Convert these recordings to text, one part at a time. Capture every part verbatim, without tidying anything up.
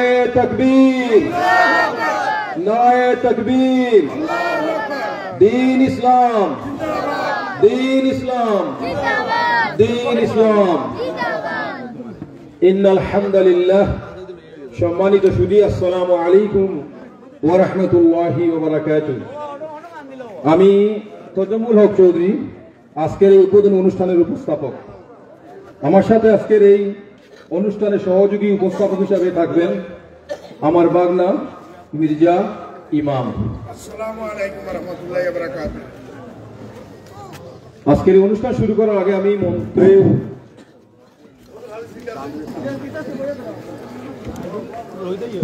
নারায়ে তাকবীর, নারায়ে তাকবীর। দ্বীন ইসলাম, দ্বীন ইসলাম, দ্বীন ইসলাম। ইন্নাল হামদালিল্লাহ। সম্মানিত সুধী, আসসালামু আলাইকুম ওয়া রাহমাতুল্লাহি ওয়া বারাকাতুহু। আমি তজমুল হক চৌধুরী, আজকের এই উদ্বোধনী অনুষ্ঠানের উপস্থাপক। আমার সাথে আজকের এই অনুষ্ঠানে সহযোগী উপস্থাপক হিসাবে থাকবেন আমার ভাগনা মির্জা ইমাম। আসসালামু আলাইকুম ওয়া রাহমাতুল্লাহি ওয়া বারাকাতুহু। আজকের এই অনুষ্ঠান শুরু করার আগে আমি মন্ত্রে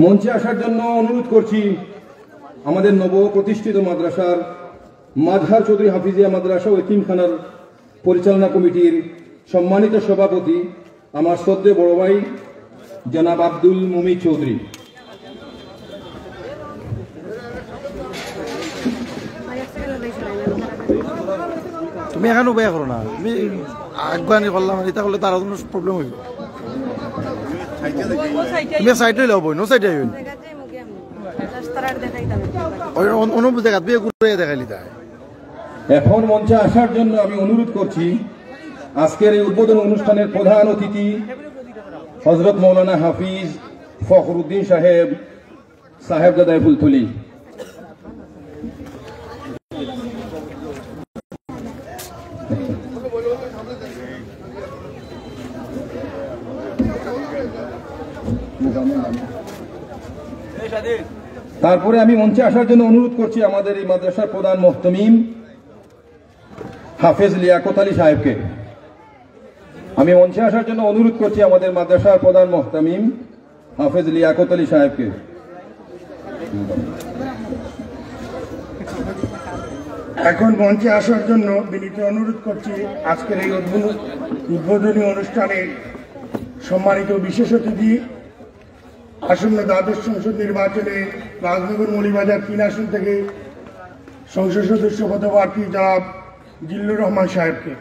মঞ্চে আসার জন্য অনুরোধ করছি আমাদের নব প্রতিষ্ঠিত মাদ্রাসার, মাঝহার চৌধুরী হাফিজিয়া মাদ্রাসা ও এতিমখানার পরিচালনা কমিটির সম্মানিত সভাপতি, আমার শ্রদ্ধেয় বড় ভাই জনাব আব্দুল মুমিত চৌধুরী। তুমি এখন উবাই করো না, তুমি আগুয়ানি করলাম, এটা করলে তার কোনো প্রবলেম হইব। তুমি সাইড হইলে হবো, নো সাইড হইব। ওই অন-, অনুপ জায়গা, তুমি ঘুরে দেখাইলি তাই। এখন মঞ্চে আসার জন্য আমি অনুরোধ করছি আজকের এই উদ্বোধন অনুষ্ঠানের প্রধান অতিথি হযরত মাওলানা হাফিজ ফখরুদ্দিন সাহেব, সাহেবজাদায় ফুলতলি। তারপরে আমি মঞ্চে আসার জন্য অনুরোধ করছি আমাদের এই মাদ্রাসার প্রধান মুহতামিম হাফেজ লিয়াকত আলী সাহেবকে। আমি মঞ্চে আসার জন্য অনুরোধ করছি আমাদের মাদ্রাসার প্রধান মুহতামিম হাফেজ লিয়াকত আলী সাহেবকে। এখন মঞ্চে আসার জন্য বিনীত অনুরোধ করছি আজকের এই উদ্বোধন-, উদ্বোধনী অনুষ্ঠানে সম্মানিত বিশেষ অতিথি, আসন্ন দ্বাদশ সংসদ নির্বাচনে রাজনগর মৌলভীবাজার তিন আসন থেকে সংসদ সদস্য পদপ্রার্থী জনাব জিল্লুর রহমান সাহেবকে।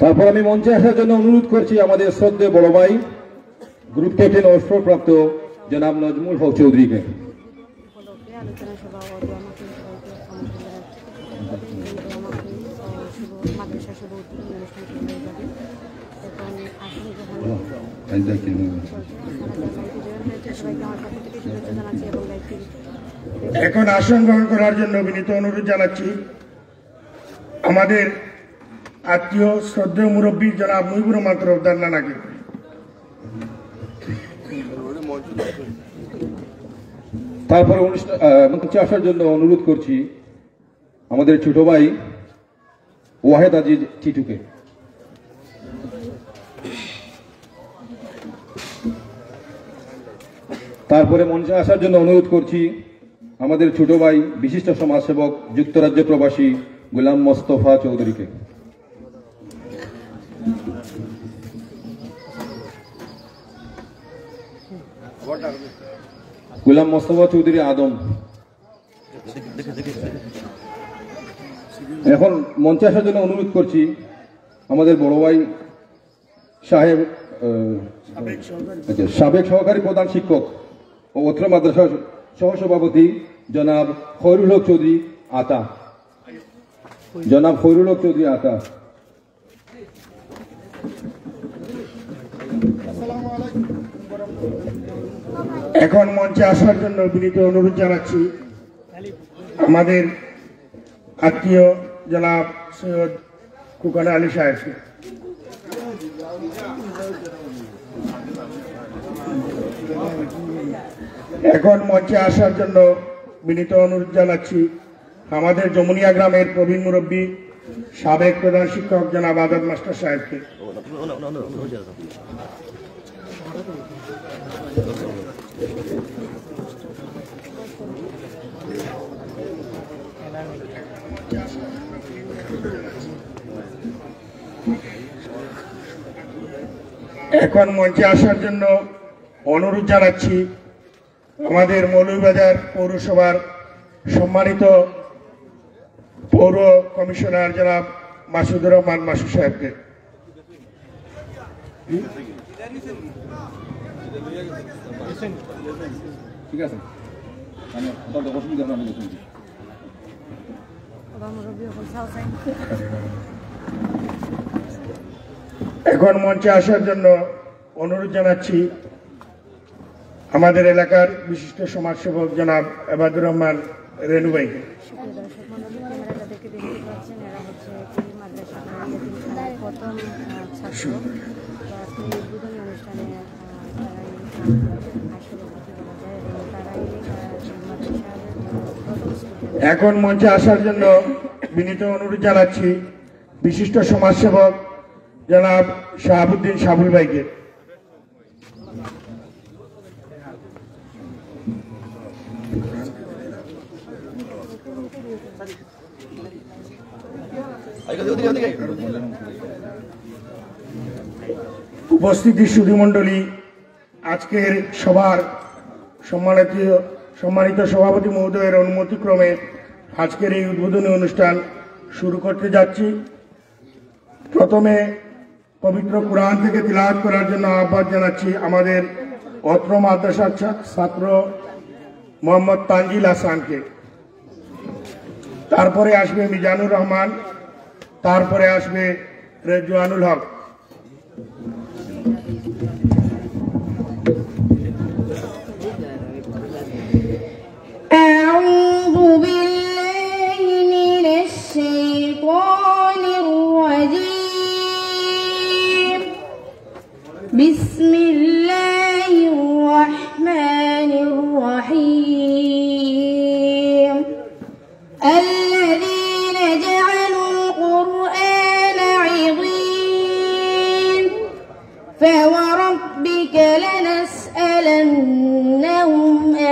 তারপর আমি মঞ্চে আসার জন্য অনুরোধ করছি আমাদের শ্রদ্ধেয় বড় ভাই, গ্রুপ ক্যাপ্টেন অবসরপ্রাপ্ত জনাব নজমুল হক চৌধুরীকে। এখন আসন গ্রহণ করার জন্য বিনীত অনুরোধ জানাচ্ছি আমাদের আত্মীয় শ্রদ্ধেয় মুরব্বী জনাব মুজিবুর রহমান তরফদার নানাকে। তারপরে অনুষ্ঠান, আহ, মঞ্চে আসার জন্য অনুরোধ করছি আমাদের ছোট ভাই ওয়াহেদ আজিজ টিটুকে। তারপরে মঞ্চে আসার জন্য অনুরোধ করছি আমাদের ছোট ভাই বিশিষ্ট সমাজসেবক যুক্তরাজ্য প্রবাসী গোলাম মোস্তফা চৌধুরীকে। গোলাম মোস্তফা চৌধুরী আদম। এখন মঞ্চে আসার জন্য অনুরোধ করছি আমাদের বড় ভাই সাহেব, আহ, আচ্ছা, সাবেক সহকারী প্রধান শিক্ষক ও অত্র মাদ্রাসা সহসভাপতি জনাব খয়রুল হক চৌধুরী আতা, জনাব খয়রুল হক চৌধুরী আতা। এখন মঞ্চে আসার জন্য বিনীত অনুরোধ জানাচ্ছি আমাদের আত্মীয় জনাব সৈয়দ কুকানা আলী সাহেবকে। এখন মঞ্চে আসার জন্য বিনীত অনুরোধ জানাচ্ছি আমাদের যমুনিয়া গ্রামের প্রবীণ মুরব্বী, সাবেক প্রধান শিক্ষক জনাব আজাদ মাস্টার সাহেবকে। এখন মঞ্চে আসার জন্য অনুরোধ জানাচ্ছি আমাদের মৌলভীবাজার পৌরসভার সম্মানিত পৌর কমিশনার জনাব মাসুদুর রহমান মাসুদ সাহেবকে। ঠিক আছে। এখন মঞ্চে আসার জন্য অনুরোধ জানাচ্ছি আমাদের এলাকার বিশিষ্ট সমাজসেবক জনাব এবাদুর রহমান রেনু ভাইকে। সুপ্রিয় দর্শক মণ্ডলী, ক্যামেরা যাদেরকে দেখতে পাচ্ছেন, এরা হচ্ছে এই মাদ্রাসা প্রথম, আহ, ছাত্র। তো আজকে এই উদ্বোধনী অনুষ্ঠানে, আহ, তারা এই আসলে কি বলা যায়, এবং তারা এই, আহ, মাদ্রাসার, আহ, প্রথম স্টুডেন্ট। এখন মঞ্চে আসার জন্য বিনীত অনুরোধ জানাচ্ছি বিশিষ্ট সমাজসেবক জনাব শাহাবুদ্দিন শাবুল ভাইকে। উপস্থিতি সুধী মণ্ডলী, আজকের সভার সম্মানিত সম্মানিত সভাপতি মহোদয়ের অনুমতিক্রমে আজকের এই উদ্বোধনী অনুষ্ঠান শুরু করতে যাচ্ছি। প্রথমে পবিত্র কোরআন থেকে তিলাওয়াত করার জন্য আহ্বান জানাচ্ছি আমাদের অত্র মাদ্রাসার ছা-, ছাত্র মোহাম্মদ তানজিল হাসানকে। তারপরে আসবে মিজানুর রহমান, তারপরে আসবে রেজওয়ানুল হক। أعوذ بالله من الشيطان الرجيم. بسم الله الرحمن الرحيم. الذين جعلوا القرآن عضين. فوربك لنسألنهم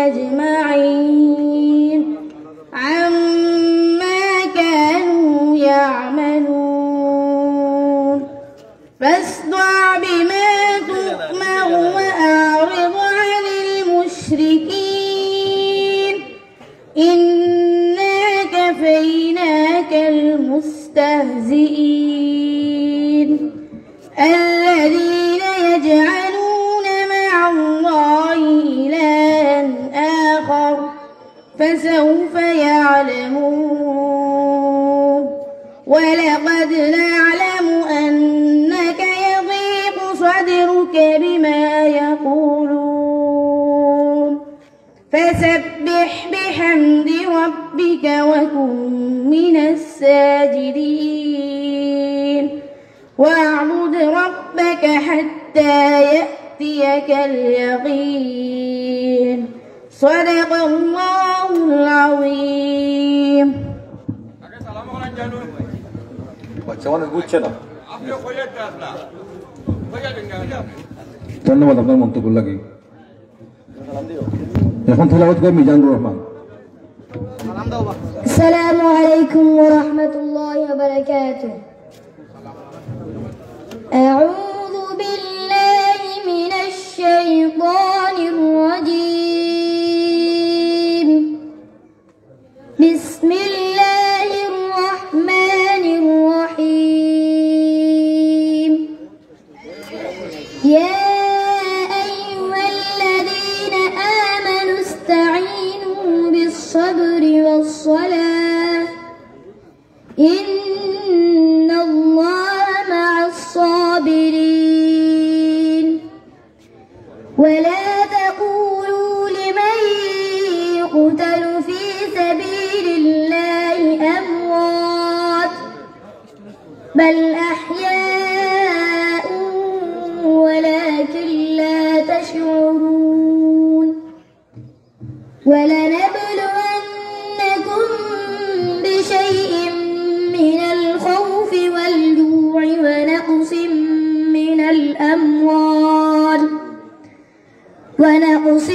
أجمعين عما كانوا يعملون. فاصدع بما تؤمر وأعرض عن المشركين. إنا كفيناك المستهزئين. الذين يجعلون مع الله إلها آخر فسوف يعلمون. ولقد نعلم أنك يضيق صدرك بما يقولون. فسبح بحمد ربك وكن من الساجدين. واعبد ربك حتى يأتيك اليقين. صدق الله العظيم. বাচ্চা মানুষ বুঝছে না। ধন্যবাদ আপনার মন্তব্য লাগি। এখন তেলাওয়াত করে মিজানুর রহমান। السلام عليكم ورحمة الله وبركاته. أعوذ بالله من الشيطان الرجيم. بسم الله الرحمن الرحيم. يا أيها الذين آمنوا استعينوا بالصبر والصلاة، إن الله مع الصابرين. ولا تقولوا لمن يقتل في سبيل الله أموات، بل أحياء ولكن لا تشعرون. ولنبلونكم بشيء من الخوف والجوع ونقص من الأموال، ونقص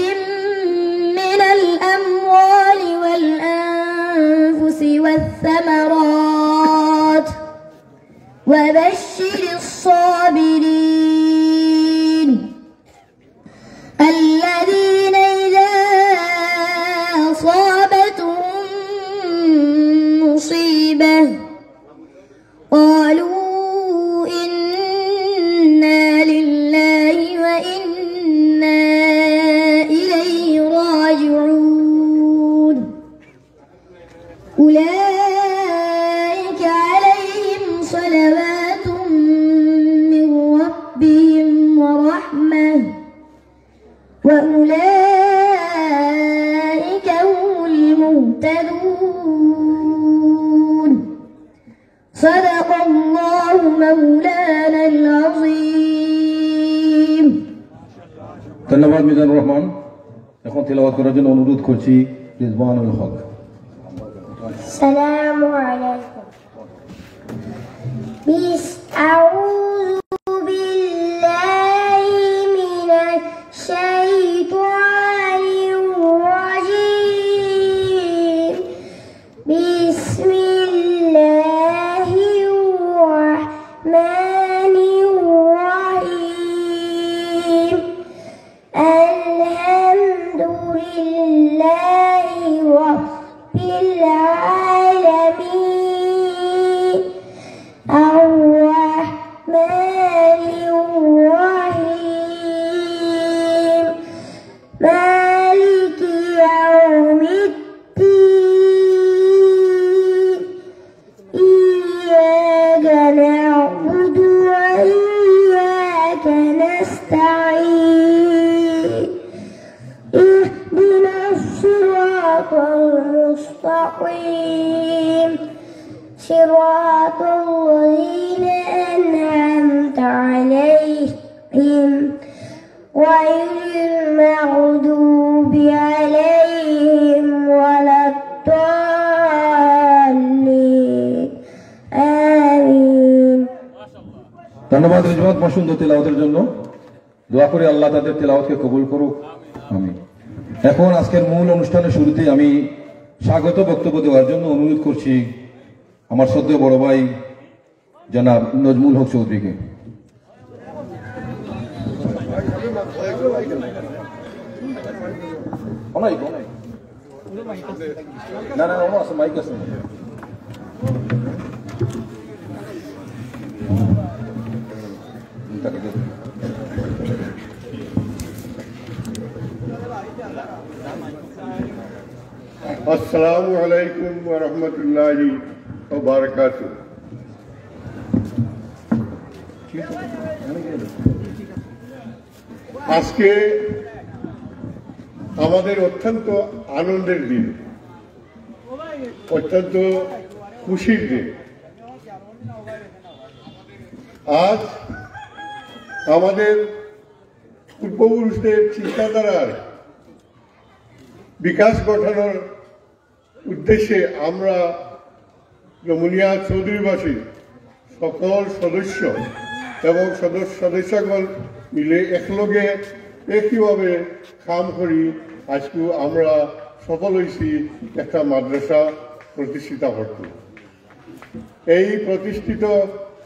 من الأموال والأنفس والثمرات، وبشر الصابرين. الذين إذا أصابتهم مصيبة مولانا العظيم. ধন্যবাদ মিজানুর রহমান। এখন তিলাওয়াত করার জন্য অনুরোধ করছি রিজওয়ানুল হক। السلام عليكم. بس أعوذ بالله من الشيطان الرجيم. بسم الله الرحمن الرحيم. الحمد لله رب العالمين. الرحمن الرحيم. مالك يوم الدين. إياك نعبد وإياك نستعين. اهدنا الصراط المستقيم. صراط الذين أنعمت عليهم غير المغضوب عليهم ولا الضالين. آمين. ধন্যবাদ রিজওয়ান, তোমার সুন্দর তেলাওয়াতের জন্য। দোয়া করি আল্লাহ তাদের তেলাওয়াতকে কবুল করুক। আমিন। এখন আজকের মূল অনুষ্ঠানের শুরুতেই আমি স্বাগত বক্তব্য দেওয়ার জন্য অনুরোধ করছি আমার শ্রদ্ধেয় বড় ভাই জনাব নজমুল হক চৌধুরীকে। অনাই, অনাই। না, না, ওমা আছে, মাইক আছে। আসসালামু আলাইকুম ওয়া রাহমাতুল্লাহি ওয়া বারাকাতুহু। আজকে আমাদের অত্যন্ত আনন্দের দিন, অত্যন্ত খুশির দিন। আজ আমাদের পূর্বপুরুষদের চিন্তাধারার বিকাশ ঘটানোর উদ্দেশ্যে আমরা যমুনিয়া চৌধুরীবাসী সকল সদস্য এবং সদস্য সদস্যগণ মিলে একলগে একইভাবে কাম করি। আজকে আমরা সফল হইছি একটা মাদ্রাসা প্রতিষ্ঠিত করতে। এই প্রতিষ্ঠিত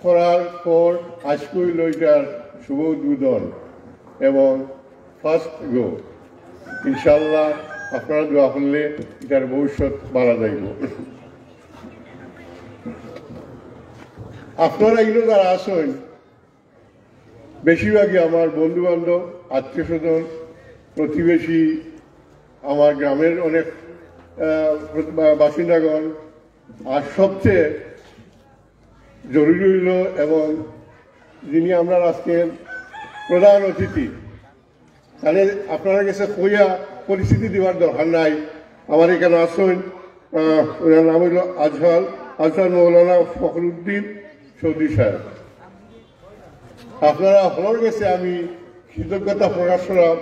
করার পর আজকে হইল এটার শুভ উদ্বোধন এবং ফার্স্ট গো। ইনশাআল্লাহ আপনারা দোয়া করলে এটার ভবিষ্যৎ বাড়া যাইব। আপনারা এগুলো যারা আছেন, বেশিরভাগই আমার বন্ধু বান্ধব, আত্মীয় স্বজন, প্রতিবেশী, আমার গ্রামের অনেক আহ, বা- বাসিন্দাগণ। আর সবচেয়ে জরুরি হইল এবং যিনি আমরা আজকে প্রধান অতিথি, তাহলে আপনারা গেছে কইয়া পরিচিতি দেওয়ার দরকার নাই। আমার এখানে আছেন, আহ, ওনার নাম হইল আজহার আজহার মৌলানা ফখরুদ্দিন চৌধুরী সাহেব। আপনারা হকলর গেছে আমি কৃতজ্ঞতা প্রকাশ করাম,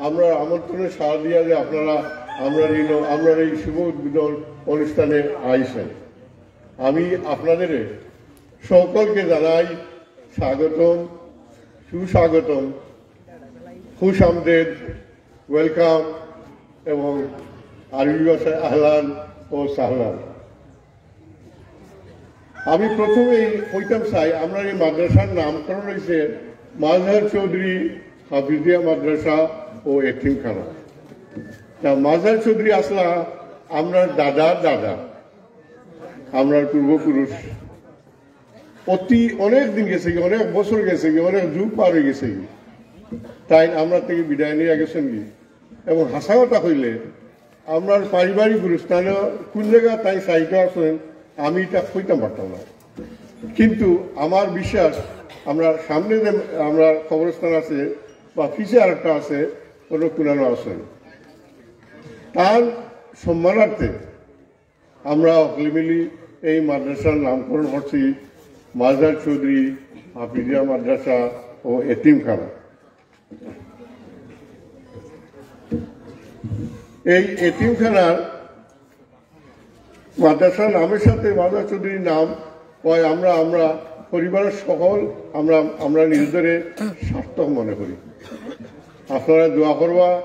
আমরা আমন্ত্রণে সাড়া দিয়া যে আপনারা আমরা এই ন- আমরা এই শুভ উদ্বোধন অনুষ্ঠানে আইছেন। আমি আপনাদের সকলকে জানাই স্বাগতম, সুস্বাগতম, খুশ আমদেদ, ওয়েলকাম এবং আরবি ভাষায় আহলান ও সাহলান। আমি প্রথমেই কইতাম চাই, আমরা এই মাদ্রাসার নামকরণ হয়েছে মাজহার চৌধুরী হাফিজিয়া মাদ্রাসা ও এতিমখানা। তা মাজহার চৌধুরী আসলা আমরার দাদার দাদা, আমরার পূর্বপুরুষ। অতি অনেক দিন গেছে কি, অনেক বছর গেছে কি, অনেক যুগ পার হয়ে গেছে কি, তাই আমরা থেকে বিদায় নিয়ে গেছেন কি। এবং হাসা কথা কইলে, আমরার পারিবারিক গুরুস্থানে কোন জায়গা তাই সাহিত্য আছেন, আমি এটা কইতাম পারতাম না। কিন্তু আমার বিশ্বাস, আমরা সামনে যে আমরা কবরস্থান আছে বা পিছে আরেকটা আছে, কোনো কুনানো আছেন, তার সম্মানার্থে আমরা হকলে মিলি এই মাদ্রাসার নামকরণ করছি মাজার চৌধুরী হাফিজিয়া মাদ্রাসা ও এতিমখানা। এই এতিমখানার মাদ্রাসা নামের সাথে মাজার চৌধুরীর নাম হয়, আমরা আমরা পরিবারের সকল আমরা আমরা নিজেদের সার্থক মনে করি। আপনারা দোয়া করবা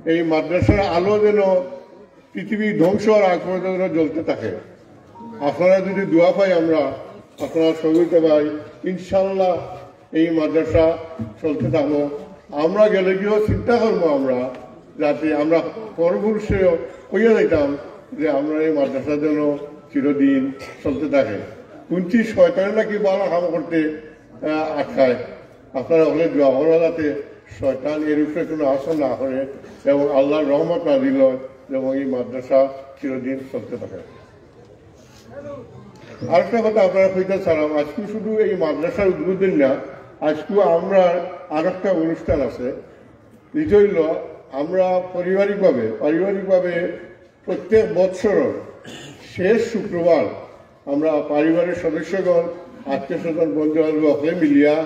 এই মাদ্রাসার আলো যেন পৃথিবী ধ্বংস হওয়ার আগ পর্যন্ত জ্বলতে থাকে। আপনারা যদি দোয়া পাই আমরা, আপনারা সহযোগিতা পাই, ইনশাল্লাহ এই মাদ্রাসা চলতে থাকবো। আমরা গেলে গিয়েও চিন্তা করবো আমরা, যাতে আমরা পরপুরুষে কইয়া যাইতাম যে আমরা এই মাদ্রাসা যেন চিরদিন চলতে থাকে। শুনছি শয়তানে নাকি ভালা কাম করতে আহ, আটকায়। আপনারা হকলে দোয়া করবা যাতে শয়তান এর উপরে কোনো আসর না করে এবং আল্লাহর রহমত নাজিল হয় এবং এই মাদ্রাসা চিরদিন চলতে থাকে। আরেকটা কথা আপনারা কইতে চাইলাম, আজকে শুধু এই মাদ্রাসার উদ্বোধন না, আজকে আমরা আরেকটা অনুষ্ঠান আছে। এটা হইল আমরা পারিবারিকভাবে পারিবারিকভাবে প্রত্যেক বৎসর শেষ শুক্রবার আমরা পরিবারের সদস্যগণ, আত্মীয় স্বজন, বন্ধু বান্ধব হকলে মিলিয়া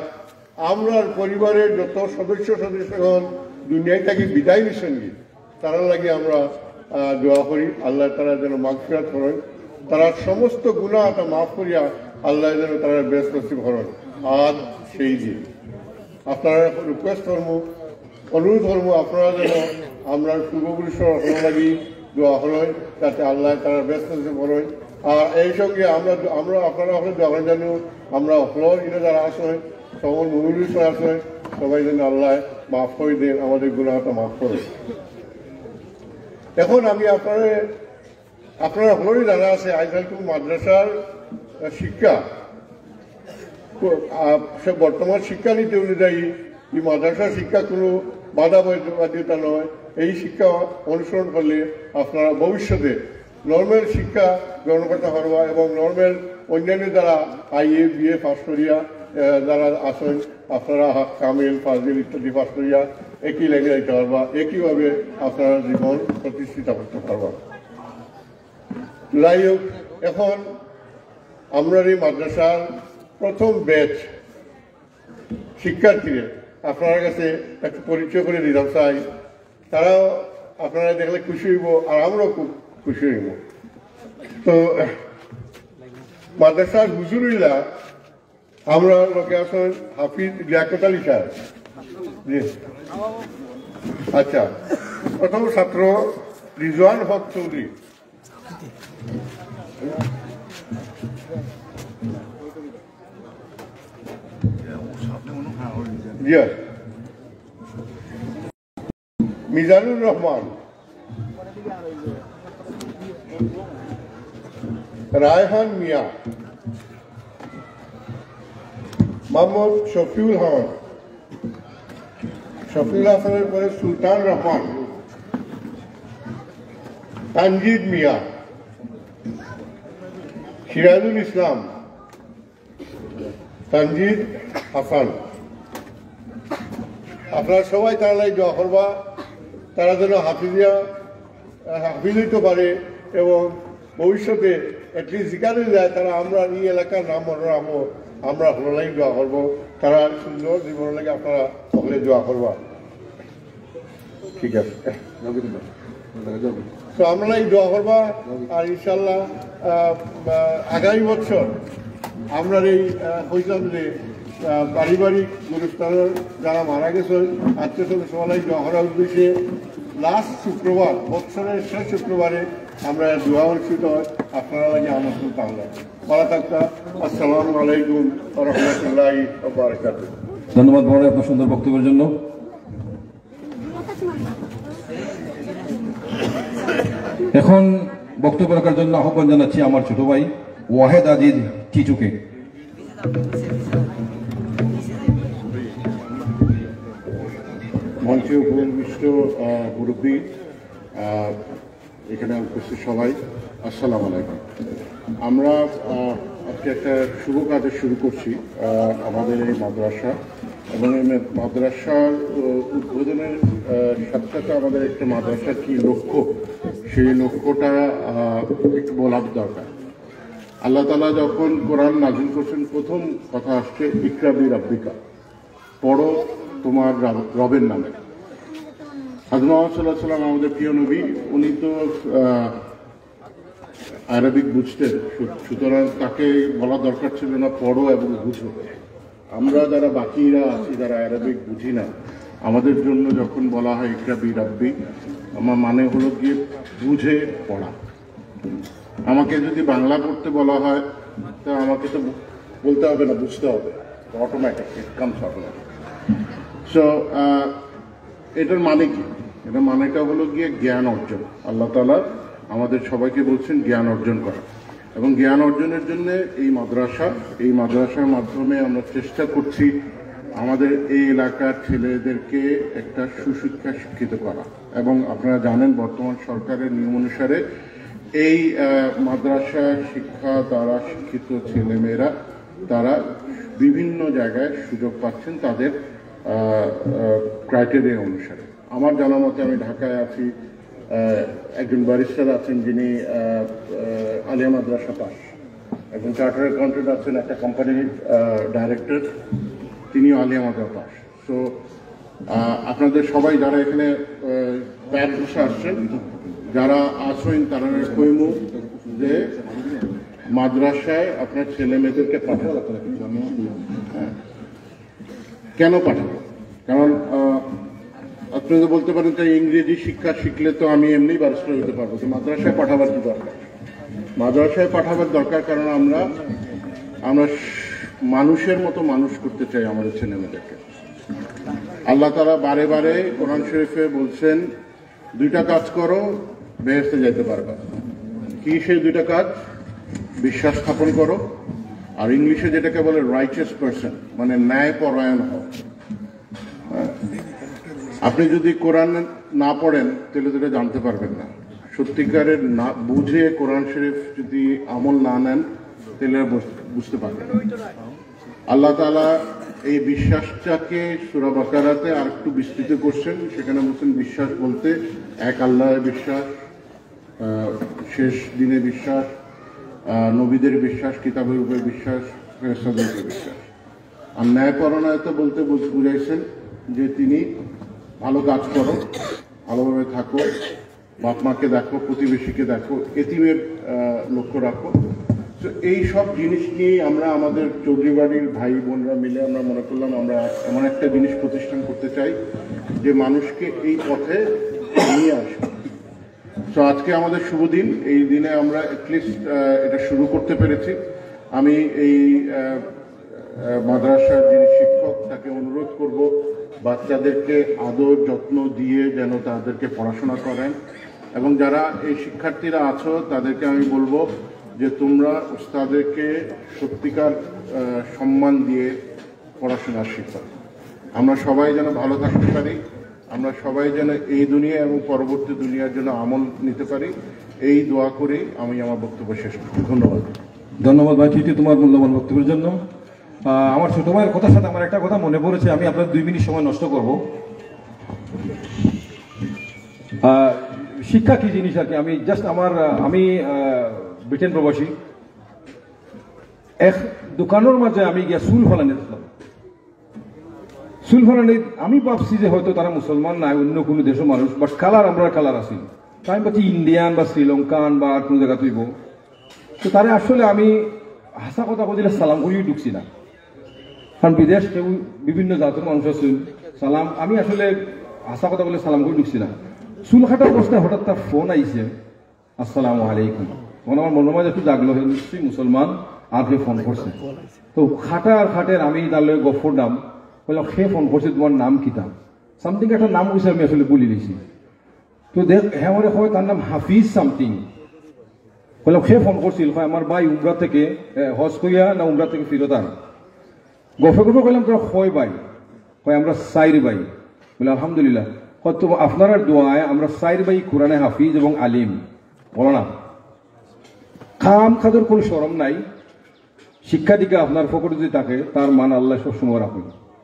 আমরা পরিবারের যত সদস্য সদস্যগণ দুনিয়ায় থাকি বিদায় নিছেন, তারার লাগি আমরা আহ, দোয়া করি, আল্লাহ তারা যেন মাগফিরাত করেন, তারা সমস্ত গুনাহ আতা মাফ করিয়া আল্লাহ যেন তারা বেহেস্ত নসিব করেন। আর সেই দিন আপনারা রিকোয়েস্ট করবো, অনুরোধ করবো, আপনারা যেন আমরা পূর্বপুরুষের হকলর লাগি দোয়া করেন, যাতে আল্লাহ তারা বেহেস্ত নসিব করেন। আর এই সঙ্গে আমরা আমরা আপনারা হকলে দোয়া করেন যেন আমরা হকলর ইনো যারা আছেন, সকল মুমিন আছেন, সবাই যেন আল্লাহ মাফ করে দেন, আমাদের গুনাহটা মাফ করে। এখন আমি আপনারা আপনারা হকলরই জানা আছে আইজালকুম মাদ্রাসার শিক্ষা, আহ, সে বর্তমান শিক্ষানীতি অনুযায়ী এই মাদ্রাসার শিক্ষা কোনো বাধা বাধ্যতা নয়। এই শিক্ষা অনুসরণ করলে আপনারা ভবিষ্যতে নর্মাল শিক্ষা গ্রহণ করতে পারবা এবং নর্মাল অন্যান্য যারা আইএ বিএ পাস করিয়া আহ, যারা আছেন আপনারা হা- কামিল ফাজিল ইত্যাদি পাস করিয়া একই লাইনে যাইতে পারবা, একইভাবে আপনারা জীবন প্রতিষ্ঠিত করতে পারবা। যাই হোক, এখন আমরা এই মাদ্রাসার প্রথম ব্যাচ শিক্ষার্থীদের আপনার কাছে একটু পরিচয় করে দিতাম চাই। তারাও আপনারা দেখলে খুশি হইব, আর আমরাও খুব খুশি হইব। তো মাদ্রাসার হুজুরুল্লাহ, আমরা লোকে আছেন হাফিজ লিয়াকত আলী সাহেব। জি। আচ্ছা, প্রথম ছাত্র রিজওয়ান হক চৌধুরী। জি। মিজানুর রহমান, রায়হান মিয়া, মোহাম্মদ শফিউল আহমদ, শফিউল হাসানের পরে সুলতান রহমান, তানজিদ মিয়া, সিরাজুল ইসলাম, তানজিদ হাসান। আপনারা সবাই তারার লাগি দোয়া করবা, তারা যেন হাফিজিয়া, আহ, হাফিজ হইতে পারে এবং ভবিষ্যতে অ্যাটলিস্ট যেখানে যায় তারা আমরা এই এলাকার নাম মনে রাখবো, আমরা হকলর লাগি দোয়া করবো, তারা সুন্দর জীবনের লাগি আপনারা হকলে দোয়া করবা। ঠিক আছে। তো আমরা এই দোয়া করবা, আর ইনশাল্লাহ, আহ, আহ, আগামী বছর আমরা এই, আহ, কইতাম যে, আহ, পারিবারিক গুরুস্থানের যারা মারা গেছেন, আত্মীয় স্বজন সবাই দোয়া করার উদ্দেশ্যে লাস্ট শুক্রবার, বছরের শেষ শুক্রবারে আমরা দোয়া অনুষ্ঠিত হয়। আপনারা লাগি আমন্ত্রণ তাহলে। ভালো থাকতা। আসসালামু আলাইকুম ওয়া রাহমাতুল্লাহি ওয়া বারাকাতুহু। ধন্যবাদ বড় আপনার সুন্দর বক্তব্যের জন্য। এখন বক্তব্য রাখার জন্য আহ্বান জানাচ্ছি আমার ছোট ভাই ওয়াহেদ আজিজ টিটুকে। মঞ্চে উপবিষ্ট, আহ, মুরব্বী, আহ, এখানে উপস্থিত সবাই, আসসালামু আলাইকুম। আমরা, আহ, আজকে একটা শুভ কাজে শুরু করছি, আহ, আমাদের এই মাদ্রাসা এবং এই মা-, মাদ্রাসার, আহ, উদ্বোধনের, আহ, সাথে সাথে আমাদের একটা মাদ্রাসার কি লক্ষ্য, সেই লক্ষ্যটা, আহ, একটু বলার দরকার। আল্লাহ তাআলা যখন কোরআন নাজিল করছেন, প্রথম কথা আসছে, "ইকরা বি রাব্বিকা", পড়ো তোমার রব-, রবের নামে। হযরত মুহাম্মদ সাল্লাল্লাহু আলাইহি ওয়াসাল্লাম আমাদের প্রিয় নবী, উনি তো আহ, আরবিক বুঝতেন, সু-, সুতরাং তাকে বলা দরকার ছিল না, "পড়ো এবং বুঝো।" আমরা যারা বাকিরা আছি, যারা আরবিক বুঝি না, আমাদের জন্য যখন বলা হয় "ইকরা বি রাব্বি", আমার মানে হলো গিয়ে বুঝে পড়া। আমাকে যদি বাংলা পড়তে বলা হয়, তা আমাকে তো বলতে হবে না, বুঝতে হবে, automatic, it comes automatic. So, আহ, এটার মানে কি? এটার মানেটা হলো গিয়ে জ্ঞান অর্জন। আল্লাহ তাআলা আমাদের সবাইকে বলছেন জ্ঞান অর্জন করা, এবং জ্ঞান অর্জনের জন্য এই মাদ্রাসা, এই মাদ্রাসার মাধ্যমে আমরা চেষ্টা করছি আমাদের এই এলাকার ছেলেদেরকে একটা সুশিক্ষা শিক্ষিত করা। এবং আপনারা জানেন, বর্তমান সরকারের নিয়ম অনুসারে এই আহ, মাদ্রাসা শিক্ষা দ্বারা শিক্ষিত ছেলেমেয়েরা তারা বিভিন্ন জায়গায় সুযোগ পাচ্ছেন তাদের ক্রাইটেরিয়া অনুসারে। আমার জানা মতে, আমি ঢাকায় আছি, আহ, একজন ব্যারিস্টার আছেন যিনি আহ, আহ, আলিয়া মাদ্রাসা পাস, একজন চার্টার্ড অ্যাকাউন্টেন্ট আছেন, একটা কোম্পানির ডাইরেক্টর, তিনিও আলিয়া মাদ্রাসা পাস। তো আপনাদের সবাই যারা এখানে প্যাট বসে আসছেন, যারা আছেন, তারা কইমু যে মাদ্রাসায় আপনার ছেলে মেয়েদেরকে পাঠান। হ্যাঁ। কেন পাঠাবো? কারণ আহ, আপনি তো বলতে পারেন যে ইংরেজি শিক্ষা শিখলে তো আমি এমনি ব্যারিস্টার হতে পারবো, তো মাদ্রাসায় পাঠাবার কি দরকার? মাদ্রাসায় পাঠাবার দরকার, কারণ আমরা আমরা মানুষের মতো মানুষ করতে চাই আমাদের ছেলে মেয়েদেরকে। আল্লাহ তাআলা বারে বারে কোরআন শরীফে বলছেন, "দুইটা কাজ করো, বেহেশতে যাইতে পারবা।" কি সেই দুইটা কাজ? বিশ্বাস স্থাপন করো, আর ইংলিশে যেটাকে বলে রাইচাস পারসন, মানে ন্যায় পরায়ণ হও। হ্যাঁ? আপনি যদি কোরআন না পড়েন, তাহলে তো এটা জানতে পারবেন না। সত্যিকারের না বুঝে কোরআন শরীফ যদি আমল না নেন, তাহলে বুঝ-, বুঝতে পারবেন না। আল্লাহ তাআলা এই বিশ্বাসটাকে সূরা বাকারাতে আর একটু বিস্তৃত করছেন। সেখানে বলছেন, বিশ্বাস বলতে এক আল্লাহর বিশ্বাস, আহ, শেষ দিনে বিশ্বাস, আহ, নবীদের বিশ্বাস, কিতাবের উপরে বিশ্বাস, ফেরেশতাদের উপরে বিশ্বাস। আর ন্যায়পরায়ণতা বলতে বুঝ-, বুঝাইছেন যে তিনি ভালো কাজ করো, ভালোভাবে থাকো, বাপ মাকে দেখো, প্রতিবেশীকে দেখো, এতিমের আহ, লক্ষ্য রাখো। তো এই সব জিনিস নিয়েই আমরা আমাদের চৌধুরী বাড়ির ভাই বোনরা মিলে আমরা মনে করলাম আমরা এমন একটা জিনিস প্রতিষ্ঠান করতে চাই যে মানুষকে এই পথে নিয়ে আসবে। তো আজকে আমাদের শুভ দিন, এই দিনে আমরা অ্যাটলিস্ট এটা শুরু করতে পেরেছি। আমি এই আহ, আহ, মাদ্রাসার যিনি শিক্ষক, তাকে অনুরোধ করব বাচ্চাদেরকে আদর যত্ন দিয়ে যেন তাদেরকে পড়াশোনা করেন। এবং যারা এই শিক্ষার্থীরা আছো, তাদেরকে আমি বলবো যে তোমরা উস্তাদকে সত্যিকার আহ, সম্মান দিয়ে পড়াশোনা শিখো। আমরা সবাই যেন ভালো থাকতে পারি, আমরা সবাই যেন এই দুনিয়া এবং পরবর্তী দুনিয়ার জন্য আমল নিতে পারি, এই দোয়া করেই আমি আমার বক্তব্য শেষ করছি। ধন্যবাদ। ধন্যবাদ ভাই টিটি, তোমার মূল্যবান বক্তব্যের জন্য। আহ, আমার ছোট ভাইয়ের কথার সাথে আমার একটা কথা মনে পড়েছে, আমি আপনার দুই মিনিট সময় নষ্ট করব। আহ, শিক্ষা কি জিনিস আর কি, আমি জাস্ট আমার আহ, আমি আহ, ব্রিটেন প্রবাসী, এক দোকানের মাঝে আমি গিয়া চুল ফালানি দেখলাম। চুল ফালানি, আমি ভাবছি যে হয়তো তারা মুসলমান নায়, অন্য কোনো দেশের মানুষ, বাট কালার আমরার কালার আছিল। তাই আমি ভাবছি ইন্ডিয়ান বা শ্রীলঙ্কান বা আর কোনো জায়গা তুইব। তো তারে আসলে আমি হাছা কথা কইলে সালাম করিয়া ঢুকছি না, কারণ বিদেশ কেউ বিভিন্ন জাতের মানুষ আছইন। সালাম আমি আসলে হাছা কথা কইলে সালাম করিয়া ঢুকছি না। চুল কাটার অবস্থায় হঠাৎ তার ফোন আইছে, "আসসালামু আলাইকুম।" তখন আমার মনের মাঝে একটু জাগলো, হে নিশ্চয়ই মুসলমান, আর কে ফোন করছে। তো কাটার কাটার আমি তার লগে গফ করলাম, কইলাম, "কে ফোন করছে, তোমার নাম কিতা?" সামথিং একটা নাম কইছে, আমি আসলে ভুলি গেছি। তো দেখ, হে আমারে কয়, তার নাম হাফিজ সামথিং। কইলাম, "কে ফোন করছিল?" কয়, "আমার ভাই উমরা থেকে, এ, হজ করিয়া না উমরা থেকে ফিরত আর।" গফে গফে কইলাম, "তোরা কয় ভাই?" কয়, "আমরা চাইর ভাই।" বলে, "আলহামদুলিল্লাহ।" কয়, "তো আপনারার দোয়ায় আমরা চাইর ভাই কোরআনে হাফিজ এবং আলিম।" বলো না, কাম কাজের কোনো শরম নাই। শিক্ষা দীক্ষা আপনার পকেটে যদি থাকে, তার মান আল্লাহ সবসময় রাখুন।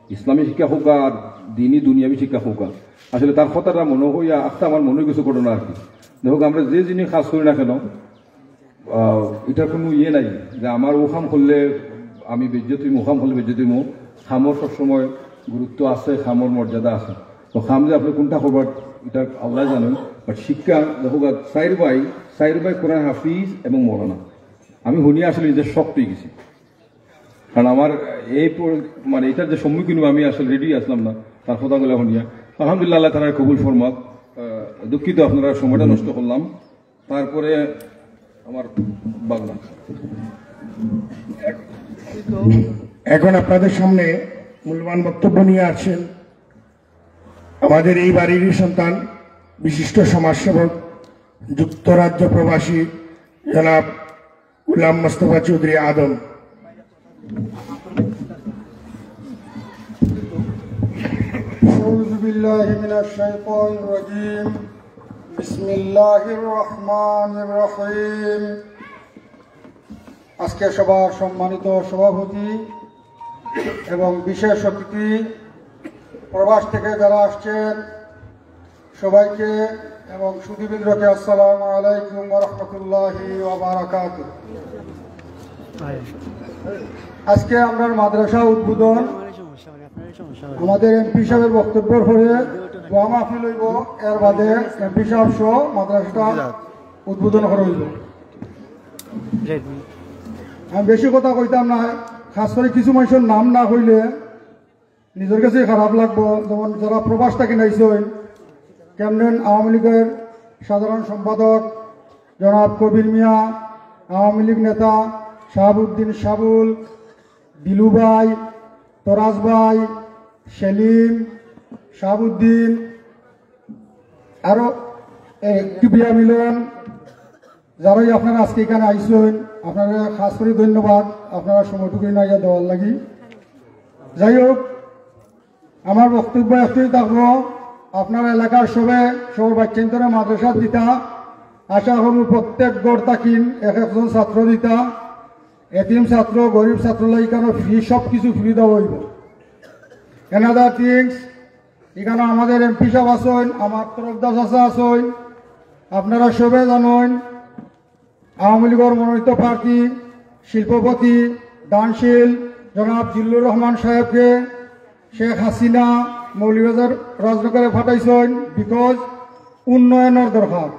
ইসলামী শিক্ষা হোক আর দিনী দুনিয়াবী শিক্ষা হোক আর, আসলে তার কথাটা মনে হইয়া আস্তে আমার মনে কিছু ঘটনা আর কি। দেখো, আমরা যে জিনিস কাজ করি না কেন, আহ, এটার কোনো ইয়ে নাই যে আমার ও কাম করলে আমি বেইজ্জত অইমু, ও কাম করলে বেইজ্জত অইমু। কামর সবসময় গুরুত্ব আছে, কামর মর্যাদা আছে। তো কাম যে আপনে কোনটা করবার, এটা আল্লায় জানইন। But শিক্ষা, দেখউক্কা, চাইর ভাই, চাইর ভাই কোরআন হাফিজ এবং মৌলানা। আমি হুনিয়া আসলে নিজে shock অইগেছি, কারণ আমার এই প-, মানে, এটার যে সম্মুখীন অইমু, আমি আসলে ready আছলাম না তান কথাগুলা হুনিয়া। আলহামদুলিল্লাহ, আল্লায় তারারে কবুল ফরমাউক। আহ, দুঃখিত, আপনারার সময়টা নষ্ট করলাম। তারপরে আমার বাগনা। এখন আপনাদের সামনে মূল্যবান বক্তব্য নিয়ে আসছেন আমাদের এই বাড়িরই সন্তান, বিশিষ্ট সমাজসেবক, যুক্তরাজ্য প্রবাসী জনাব গোলাম মোস্তফা চৌধুরী আদম। أعوذ بالله من الشيطان الرجيم. بسم الله الرحمن الرحيم. আজকে সভার সম্মানিত সভাপতি এবং বিশেষ অতিথি, প্রবাস থেকে যারা আসছেন সবাইকে এবং সুধীবৃন্দকে আসসালামু আলাইকুম ওয়া রাহমাতুল্লাহি ওয়া বারাকাতুহু। আজকে আমরার মাদ্রাসা উদ্বোধন, আমাদের এমপি সাহেবের বক্তব্যর পরে দোয়া মাহফিল অইবো, এর বাদে এমপি সাহেব সহ মাদ্রাসাটা উদ্বোধন করা অইবো। আমি বেশি কথা কইতাম না, খাস করি কিছু মানষর নাম না কইলে নিজর কাছেই খারাপ লাগবো। যেমন যারা প্রবাস থাকি আইছইন, কেমন আওয়ামী লীগের সাধারণ সম্পাদক জনাব কবির মিয়া, আওয়ামী লীগ নেতা শাহাবুদ্দিন শাবুল, দিলু ভাই, তরাজ ভাই, সেলিম, শাহাবুদ্দিন, আরো, এ, কিবিয়া মিলন, যারাই আপনারা আজকে এখানে আইছইন, আপনারারে খাস করি ধন্যবাদ, আপনারা সময়টুকু আইয়া দেওয়ার লাগি। যাই হোক, আমার বক্তব্য একটাই থাকবো, আপনারা এলাকার সবে সবর বাচ্চাইন্তরে মাদ্রাসাত দিতা, আশা করমু প্রত্যেক ঘর থাকি এক একজন ছাত্র দিতা, এতিম ছাত্র, গরিব ছাত্র লাগি কেন ফ্রি, সব কিছু ফ্রি দেওয়া অইবো। Another things, এখানো আমাদের এমপি সাহেব আছইন, আমার তরফদার চাচা আছইন, আপনারা সবে জানইন, আওয়ামী লীগর মনোনীত প্রার্থী, শিল্পপতি, দানশীল জনাব জিল্লুর রহমান সাহেবকে শেখ হাসিনা মৌলভীবাজার রাজনগরে পাঠাইছইন, because উন্নয়নর দরকার।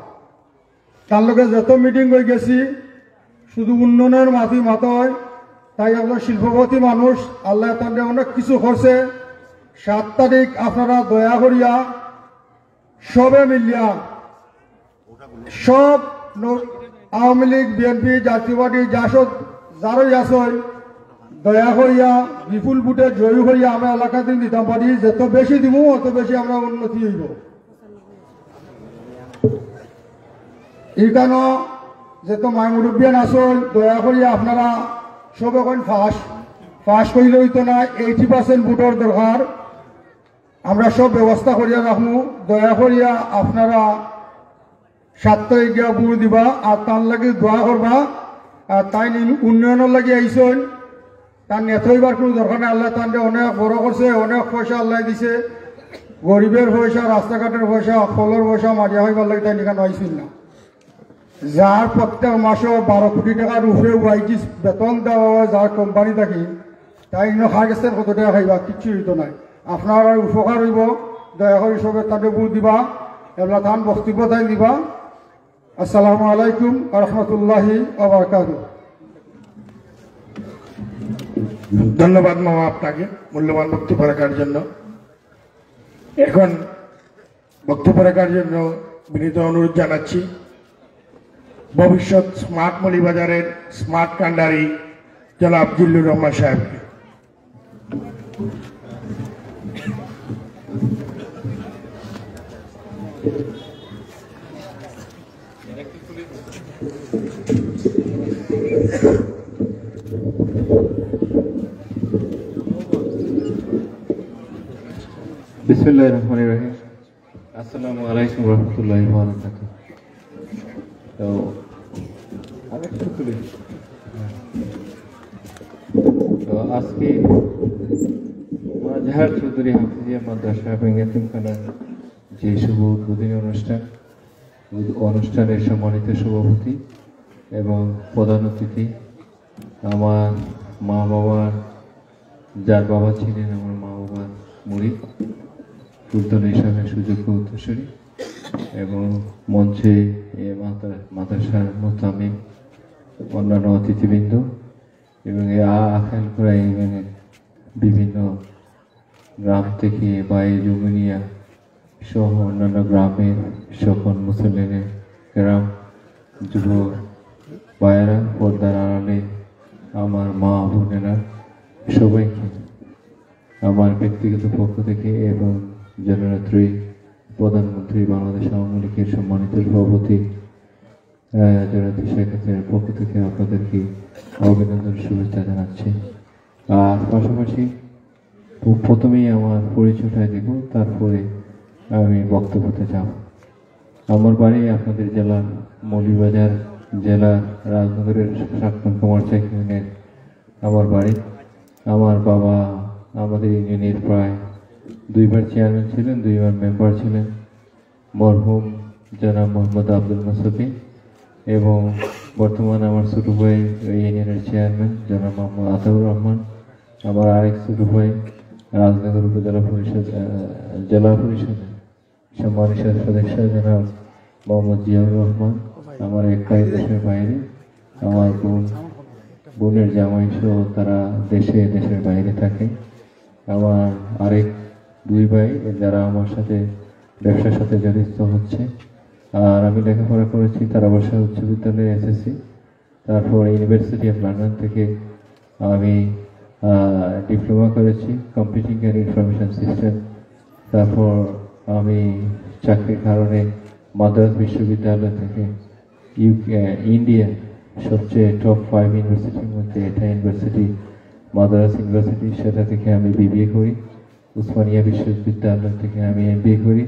তার লগে যত মিটিং অইগেছে, শুধু উন্নয়নর মাতই মাতইন। তাই একজন শিল্পপতি মানুষ, আল্লায় তানরে অনেক কিছু করছে। সাত তারিখ আপনারা দয়া করিয়া সবে মিলিয়া সব ন-, আওয়ামী লীগ, বিএনপি, জাতীয় পার্টি, জাসদ, যারাই আছইন, দয়া করিয়া বিপুল ভোটে জয়ী করিয়া আমরা এলাকাত দিতাম পারি। যত বেশি দিমু, অত বেশি আমরা উন্নতি অইবো। এখানো যত মাই মুরব্বিয়ান আছইন, দয়া করিয়া আপনারা সবে কইন পাস, পাস কইলে অইতো নায়, eighty percent ভোটর দরকার। আমরা সব ব্যবস্থা করিয়া রাখমু। দয়া করিয়া আপনারা সাত তারিখ গিয়া ভোট দিবা, আর তার লাগি দোয়া করবা। আর তাইন উন্নয়নর লাগি আইছইন, তান নেতা অইবার কুনু দরকার নাই। আল্লায় তানরে অনেক বড় করছে, অনেক পয়সা আল্লায় দিছে, গরিবের পয়সা, রাস্তাঘাটর পয়সা, হকলর পয়সা মারিয়া খাইবার লাগি তাইন এখানো আইছইন না। যার প্রত্যেক মাসো বারো কোটি টেকার উপরে ওয়াইজি বেতন দেওয়া অয়, যার কোম্পানি থাকি, তাইন ইনো কার গেছ থাকি কত টেকা খাইবা, কিচ্ছু অইতো নায়। আপনারার উপকার অইবো, দয়া করি সবে তানরে ভোট দিবা, এবলা তান বক্তব্য তাইন দিবা। আসসালামু আলাইকুম ওয়া রাহমাতুল্লাহি ওয়া বারাকাতুহু। ধন্যবাদ মামা আপনাকে মূল্যবান বক্তব্য রাখার জন্য। এখন বক্তব্য রাখার জন্য বিনীত অনুরোধ জানাচ্ছি ভবিষ্যৎ স্মার্ট মৌলভীবাজারের স্মার্ট কান্ডারি জনাব জিল্লুর রহমান সাহেবকে। বিসমিল্লাহির রহমানির রহিম। আসসালামু আলাইকুম ওয়া রাহমাতুল্লাহি ওয়া বারাকাতুহু। তো, আরেকটু তুলি। তো, আজকে মাজাহার চৌধুরী হাফিজিয়া মাদ্রাসা এবং এতিমখানার যে শুভ উদ্বোধনী অনুষ্ঠান, উদ-, অনুষ্ঠানের সম্মানিত সভাপতি, এবং প্রধান অতিথি আমার মা বাবার, যার বাবা ছিলেন আমার মা বাবার মুরিদ, ফুলতলী ইসলামের সুযোগ্য উত্তরসূরি, এবং মঞ্চে এ মাদ্রা-, মাদ্রাসার মুহতামিম, অন্যান্য অতিথিবৃন্দ এবং এই আ-, আখাইড় করা ইউনিয়নের বিভিন্ন গ্রাম থেকে বা এই যমুনিয়া সহ অন্যান্য গ্রামের সকল মুসল্লিনে কেরাম, যুব ভাইয়েরা, পর্দার আড়ালে আমার মা বোনেরা, সবাইকে আমার ব্যক্তিগত পক্ষ থেকে এবং জননেত্রী প্রধানমন্ত্রী বাংলাদেশ আওয়ামী লীগের সম্মানিত সভাপতি, আহ, জননেত্রী শেখ হাসিনার পক্ষ থেকে আপনাদেরকে অভিনন্দন, শুভেচ্ছা জানাচ্ছি। আর পাশাপাশি প্র-, প্রথমেই আমার পরিচয়টা দিব, তারপরে আমি বক্তব্যতে যাব। আমার বাড়ি আপনাদের জেলার মৌলভীবাজার জেলার রাজনগরের সাতকামারচা ইউনিয়নের আমার বাড়ি। আমার বাবা আমাদের ইউনিয়নের প্রায় দুইবার চেয়ারম্যান ছিলেন, দুইবার মেম্বার ছিলেন, মরহুম জনাব মোহাম্মদ আব্দুল মুস্তফি, এবং বর্তমানে আমার ছোট ভাই ওই ইউনিয়নের চেয়ারম্যান জনাব মোহাম্মদ আতাউর রহমান, আমার আরেক ছোট ভাই রাজনগর উপজেলা পরিষদ, আহ, জেলা পরিষদের সম্মানিত সদস্য জনাব মোহাম্মদ জিয়াউর রহমান, আমার এক ভাই দেশের বাইরে, আমার বোন, বোনের জামাই সহ তারা দেশে, দেশের বাইরে থাকে। আমার আরেক দুই ভাই, যারা আমার সাথে ব্যবসার সাথে জড়িত হচ্ছে। আর আমি লেখাপড়া করেছি তারাবর্ষা উচ্চ বিদ্যালয়ে, এসএসসি, তারপর ইউনিভার্সিটি অফ লন্ডন থেকে আমি ডিপ্লোমা করেছি কম্পিউটিং অ্যান্ড ইনফরমেশন সিস্টেম। তারপর আমি চাকরির কারণে মাদ্রাজ বিশ্ববিদ্যালয় থেকে ইউকে, ইন্ডিয়ার সবচেয়ে টপ ফাইভ ইউনিভার্সিটির মধ্যে এটা ইউনিভার্সিটি, মাদ্রাজ ইউনিভার্সিটি, সেটা থেকে আমি বিবিএ করি। উসমানিয়া বিশ্ববিদ্যালয় থেকে আমি এমবিএ করি।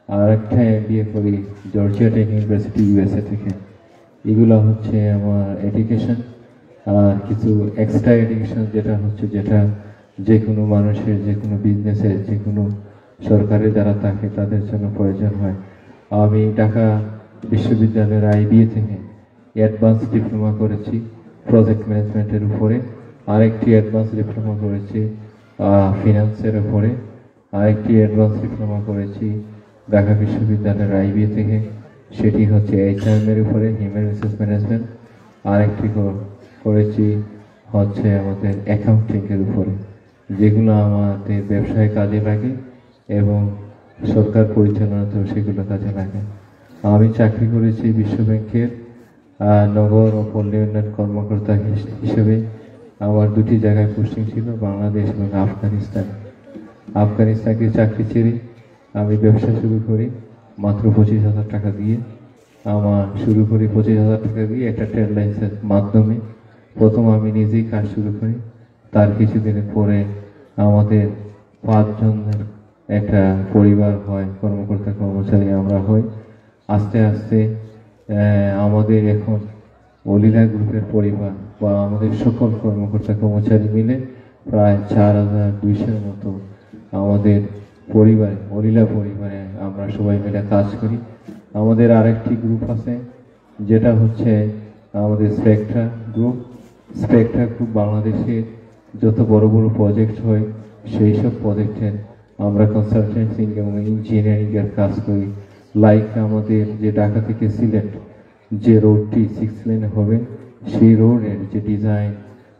আর একটা এমবিএ করি জর্জিয়া টেক ইউনিভার্সিটি, ইউএসএ থেকে। এগুলা হচ্ছে আমার এডুকেশন। আর কিছু এক্সট্রা এডুকেশন, যেটা হচ্ছে, যেটা যে কোনো মানুষের, যে কোনো বিজনেসের, যে কোনো সরকারে যারা থাকে, তাদের জন্য প্রয়োজন হয়। আমি ঢাকা বিশ্ববিদ্যালয়ের আইবিএ থেকে অ্যাডভান্স ডিপ্লোমা করেছি প্রজেক্ট ম্যানেজমেন্টের উপরে, আরেকটি অ্যাডভান্স ডিপ্লোমা করেছি ফিনান্সের উপরে, আরেকটি অ্যাডভান্স ডিপ্লোমা করেছি ঢাকা বিশ্ববিদ্যালয়ের আইবিএ থেকে, সেটি হচ্ছে এইচআরএম এর উপরে, হিউম্যান রিসোর্স ম্যানেজমেন্ট। আরেকটি কর-, করেছি হচ্ছে আমাদের অ্যাকাউন্টিং এর উপরে, যেগুলো আমাদের ব্যবসায় কাজে লাগে এবং সরকার পরিচালনাতেও সেগুলো কাজে লাগে। আমি চাকরি করেছি বিশ্বব্যাংকের আহ, নগর ও পল্লী উন্নয়ন কর্মকর্তা হিস-, হিসেবে। আমার দুটি জায়গায় পোস্টিং ছিল, বাংলাদেশ এবং আফগানিস্তান। আফগানিস্তানকে চাকরি ছেড়ে আমি ব্যবসা শুরু করি মাত্র পঁচিশ হাজার টাকা দিয়ে। আমার শুরু করি পঁচিশ হাজার টাকা দিয়ে একটা ট্রেড লাইসেন্সের মাধ্যমে। প্রথম আমি নিজেই কাজ শুরু করি, তার কিছুদিনের পরে আমাদের পাঁচজনের একটা পরিবার হয়, কর্মকর্তা কর্মচারী আমরা হই। আস্তে আস্তে, আহ, আমাদের এখন অলিলা গ্রুপের পরিবার বা আমাদের সকল কর্মকর্তা কর্মচারী মিলে প্রায় চার হাজার দুইশোর মতো আমাদের পরিবারে, অলিলা পরিবারে আমরা সবাই মিলে কাজ করি। আমাদের আরেকটি গ্রুপ আছে, যেটা হচ্ছে আমাদের স্পেকট্রা গ্রুপ। স্পেকট্রা গ্রুপ বাংলাদেশের যত বড় বড় প্রজেক্ট হয়, সেই সব প্রজেক্টের আমরা কনসালটেন্সি এবং ইঞ্জিনিয়ারিং এর কাজ করি। লাইক আমাদের যে ঢাকা থেকে সিলেট যে রোডটি সিক্স লেন হবে, সেই রোডের যে ডিজাইন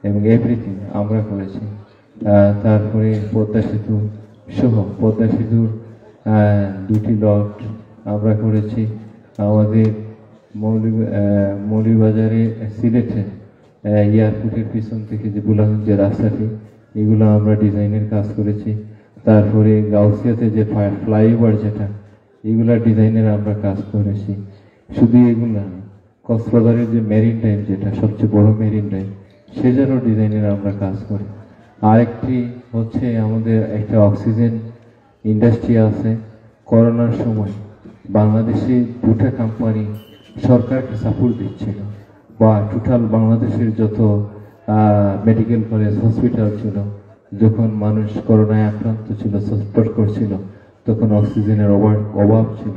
এবং এভরিথিং আমরা করেছি। আহ, তারপরে পদ্মা সেতু সহ পদ্মা সেতুর, আহ, দুটি লট আমরা করেছি। আমাদের মৌলভী-, আহ, মৌলভীবাজারে, সিলেটে, আহ, এয়ারপোর্টের পিছন থেকে যে বুলাগঞ্জের রাস্তাটি, এগুলো আমরা ডিজাইনের কাজ করেছি। তারপরে গাউসিয়াতে যে ফ্লাই-, ফ্লাইওভার যেটা, এগুলা ডিজাইনের আমরা কাজ করেছি। শুধু এগুলা না, কক্সবাজারের যে মেরিন ড্রাইভ, যেটা সবচেয়ে বড় মেরিন ড্রাইভ, সেটারও ডিজাইনের আমরা কাজ করি। আরেকটি হচ্ছে আমাদের একটা অক্সিজেন ইন্ডাস্ট্রি আছে। করোনার সময় বাংলাদেশে দুটা কোম্পানি সরকারকে সাপোর্ট দিচ্ছিল, বা টোটাল বাংলাদেশের যত, আহ, মেডিকেল কলেজ, হসপিটাল ছিল, যখন মানুষ করোনায় আক্রান্ত ছিল, সাসপেক্ট করছিল, তখন অক্সিজেনের অভাব, অভাব ছিল।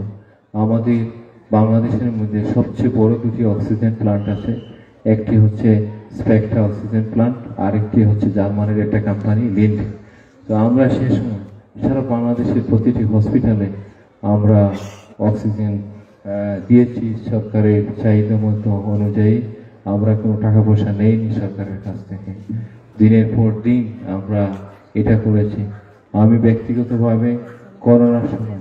আমাদের বাংলাদেশের মধ্যে সবচেয়ে বড় দুটি অক্সিজেন প্ল্যান্ট আছে। একটি হচ্ছে স্পেকট্রা অক্সিজেন প্ল্যান্ট, আরেকটি হচ্ছে জার্মানির একটা কোম্পানি লিন্ড। তো আমরা সে সময় সারা বাংলাদেশের প্রতিটি হসপিটালে আমরা অক্সিজেন দিয়েছি সরকারের চাহিদা মতো অনুযায়ী। আমরা কোনো টাকা পয়সা নেইনি সরকারের কাছ থেকে। দিনের পর দিন আমরা এটা করেছি। আমি ব্যক্তিগতভাবে করোনার সময়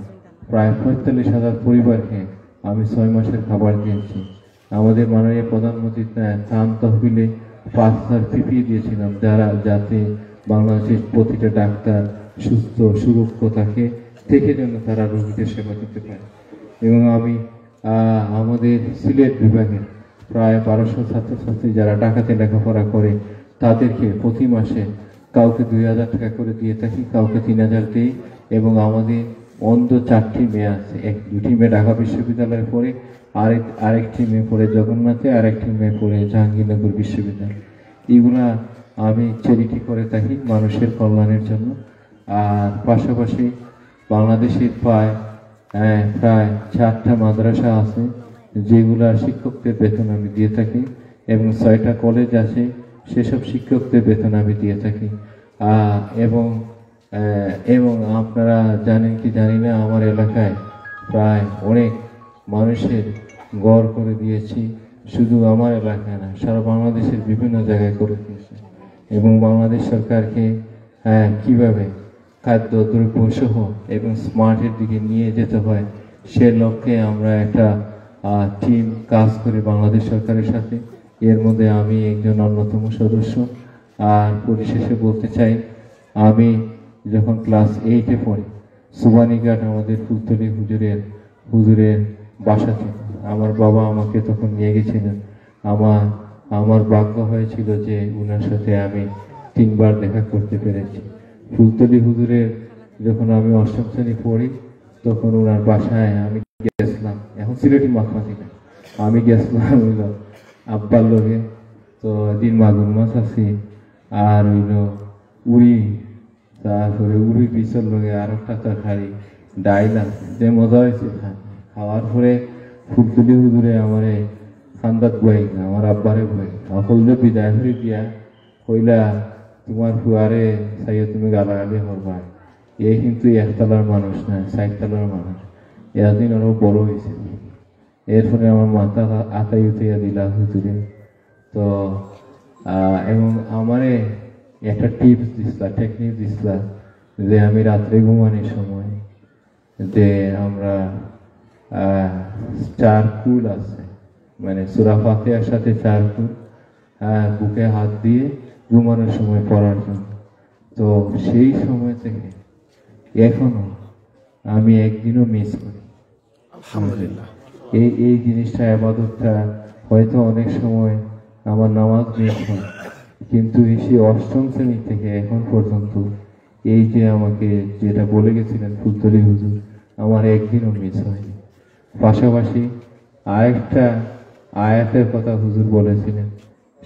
প্রায় পঁয়তাল্লিশ হাজার পরিবারকে আমি ছয় মাসের খাবার দিয়েছি। আমাদের মাননীয় প্রধানমন্ত্রী তা-, ত্রাণ তহবিলে পাঁচ হাজার পিপিই দিয়েছিলাম, যারা, যাতে বাংলাদেশের প্রতিটা ডাক্তার সুস্থ সুরক্ষিত থাকে, থেকে যেন তারা রোগীদের সেবা দিতে পারে। এবং আমি, আহ, আমাদের সিলেট বিভাগের প্রায় বারোশো ছাত্রছাত্রী যারা ঢাকাতে লেখাপড়া করে, তাদেরকে প্রতি মাসে কাউকে দুই হাজার টাকা করে দিয়ে থাকি, কাউকে তিন হাজার দিই। এবং আমাদের অন্ধ চারটি মেয়ে আছে, এক দুটি মেয়ে ঢাকা বিশ্ববিদ্যালয়ে পড়ে, আরেক আরেকটি মেয়ে পড়ে জগন্নাথে, আরেকটি মেয়ে পড়ে জাহাঙ্গীরনগর বিশ্ববিদ্যালয়ে। এগুলা আমি চ্যারিটি করে থাকি মানুষের কল্যাণের জন্য। আর পাশাপাশি বাংলাদেশে প্রায়, আহ, প্রায় চারটা মাদ্রাসা আছে, যেগুলা শিক্ষকদের বেতন আমি দিয়ে থাকি, এবং ছয়টা কলেজ আছে, সেসব শিক্ষকদের বেতন আমি দিয়ে থাকি। আহ, এবং, আহ, এবং আপনারা জানেন কি জানি না, আমার এলাকায় প্রায় অনেক মানুষের ঘর করে দিয়েছি। শুধু আমার এলাকায় না, সারা বাংলাদেশের বিভিন্ন জায়গায় করে দিয়েছি। এবং বাংলাদেশ সরকারকে, হ্যাঁ, কিভাবে খাদ্যদ্রব্য সহ এবং স্মার্টের দিকে নিয়ে যেতে হয়, সে লক্ষ্যে আমরা একটা, আহ, টিম কাজ করে বাংলাদেশ সরকারের সাথে। এর মধ্যে আমি একজন অন্যতম সদস্য। আর পরিশেষে বলতে চাই, আমি যখন ক্লাস এইটে পড়ি, সুবানীঘাট আমাদের ফুলতলি হুজুরের, হুজুরের বাসা ছিল। আমার বাবা আমাকে তখন নিয়ে গেছিলেন। আমার, আমার ভাগ্য হয়েছিল যে উনার সাথে আমি তিনবার দেখা করতে পেরেছি। ফুলতলি হুজুরের যখন আমি অষ্টম শ্রেণী পড়ি, তখন ওনার বাসায় আমি গেছিলাম। এখন সিলেটি মাখামাখি না, আমি গেছিলাম হইলো আব্বার লগে। তো এদিন মাগুর মাছ আছে, আর হইলো উড়ি, তারপরে উড়ি পিছর লগে আর একটা তরকারি, ডাইল আছে, যে মজা হয়েছে খান। খাওয়ার পরে ফুলতলি হুজুরে আমারে খান্দাত বই, আমার আব্বারে বই, সকলরে বিদায় করে দিয়া কইলা, "তোমার ফুয়ারে চাইও তুমি গালাগালি করবা।" এ কিন্তু একতলার মানুষ না, চারতলার মানুষ। এতদিন আরো বড় হয়েছে। এরপরে আমার মাথা আতাই উতাইয়া দিলা হুজুরে। তো, আহ, এবং আমারে একটা টিপস দিছলা, টেকনিক দিছলা, যে আমি রাত্রে ঘুমানোর সময় যে আমরা, আহ, চার কুল আছে, মানে সূরা ফাতিহার সাথে চার কুল, আহ, বুকে হাত দিয়ে ঘুমানোর সময় পড়ার জন্য। তো সেই সময় থেকে এখনো আমি একদিনও মিস করি। আলহামদুলিল্লাহ। এই, এই জিনিসটা, ইবাদতটা হয়তো অনেক সময় আমার নামাজ মিস হয়, কিন্তু এই সেই অষ্টম শ্রেণী থেকে এখন পর্যন্ত এই যে আমাকে যেটা বলে গেছিলেন ফুলতলি হুজুর, আমার একদিনও মিস হয়নি। পাশাপাশি আরেকটা আয়াতের কথা হুজুর বলেছিলেন,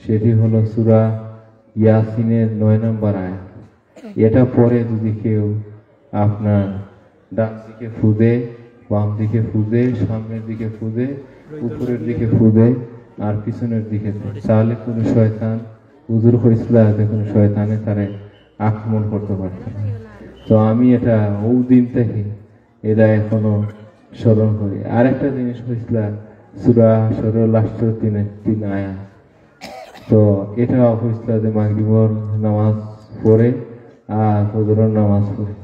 সেটি হলো সূরা ইয়াসিনের নয় নম্বর আয়াত। এটা পড়ে যদি কেউ আপনার ডান দিকে ফু দেয়, বাম দিকে ফু দেয়, সামনের দিকে ফু দেয়, উপরের দিকে ফু দেয়, আর পিছনের দিকে দেয়, তাহলে কোনো শয়তান, হুজুর কইছলা যে কোনো শয়তানে তারে আক্রমণ করতে পারত না। তো আমি এটা ওই দিন থেকে এটা এখনো স্মরণ করি। আরেকটা জিনিস কইছলা, সূরা হাশরর লাস্টের তিন, তিন আয়াত। তো এটা কইছলা যে মাগরিবর নামাজ পড়ে আর ফজরর নামাজ পড়ে,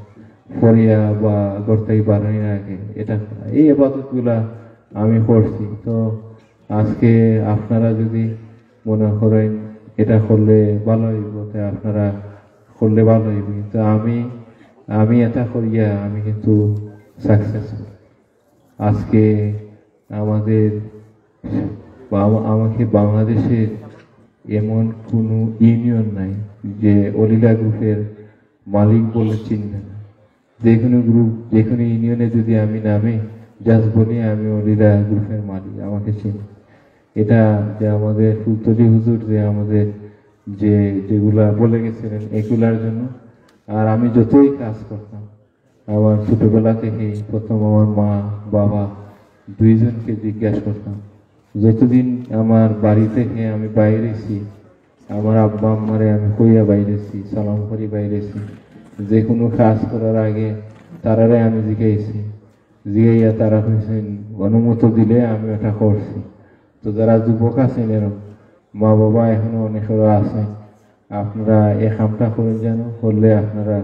পড়িয়া বা ঘর থেকে বারোনির আগে এটা করা। এই ইবাদতগুলা আমি করছি। তো আজকে আপনারা যদি মনে করেন এটা করলে ভালো হইব, তে আপনারা করলে ভালো হইব, কিন্তু আমি, আমি এটা করিয়া আমি কিন্তু সাকসেসফুল। আজকে আমাদের বা আমা-, আমাকে বাংলাদেশের এমন কোনো ইউনিয়ন নাই যে অলিলা গ্রুপের মালিক বলে চিনবে না। যে কোনো গ্রুপ, যে কোনো ইউনিয়নে যদি আমি নামি, জাস্ট বলি আমি অলিলা গ্রুপের মালিক, আমাকে চিনি। এটা যে আমাদের ফুলতলি হুজুর যে আমাদের যে, যেগুলা বলে গেছিলেন এগুলার জন্য। আর আমি যতই কাজ করতাম, আমার ছোটবেলা থেকেই প্রথম আমার মা, বাবা, দুইজনকে জিজ্ঞাসা করতাম। যতদিন আমার বাড়ি থেকে আমি বাইরেছি, আমার আব্বা আম্মারে আমি কইয়া বাইরেছি, সালাম করি বাইরেছি, যে কোনো কাজ করার আগে তারারে আমি জিজ্ঞাইছি, জিজ্ঞাইয়া তারা কইছেন, অনুমতি দিলে আমি ওটা করছি। তো যারা যুবক আছেন, এরম মা বাবা এখনো অনেকেরও আছে, আপনারা এই কামটা করেন যেন, করলে আপনারা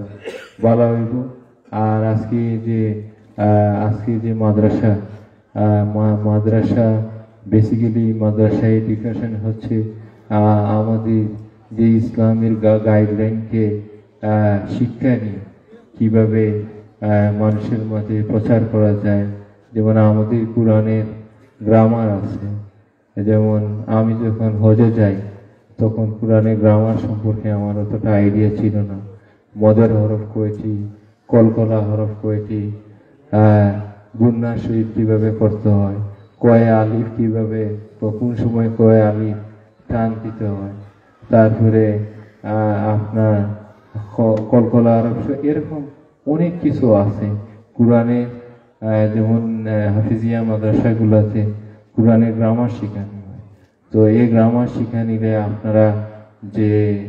ভালো হইব। আর আজকে যে, আহ, আজকে যে মাদ্রাসা, আহ, মা-, মাদ্রাসা, basically মাদ্রাসা এডুকেশন হচ্ছে, আহ, আমাদের যে ইসলামের গা-, গাইডলাইনকে, আহ, শিক্ষা নিয়ে কিভাবে, আহ, মানুষের মাঝে প্রচার করা যায়। যেমন আমাদের কোরআনের গ্রামার আছে, যেমন আমি যখন হজে যাই, তখন কোরআনের গ্রামার সম্পর্কে আমার অতটা আইডিয়া ছিল না। মদের হরফ কয়টি, কলকলা হরফ কয়টি, আহ, গুন্না শহীদ কিভাবে করতে হয়, কয় আলিফ কিভাবে, কোন সময় কয় আলিফ টান দিতে হয়, তারপরে, আহ, আপনার ক-, কলকলা হরফ, এরকম অনেক কিছু আছে কোরআনে। আহ, যেমন, আহ, হাফিজিয়া মাদ্রাসাগুলোতে কোরআনের গ্রামার শেখানো হয়। তো এই গ্রামার শিখানিলে আপনারা যে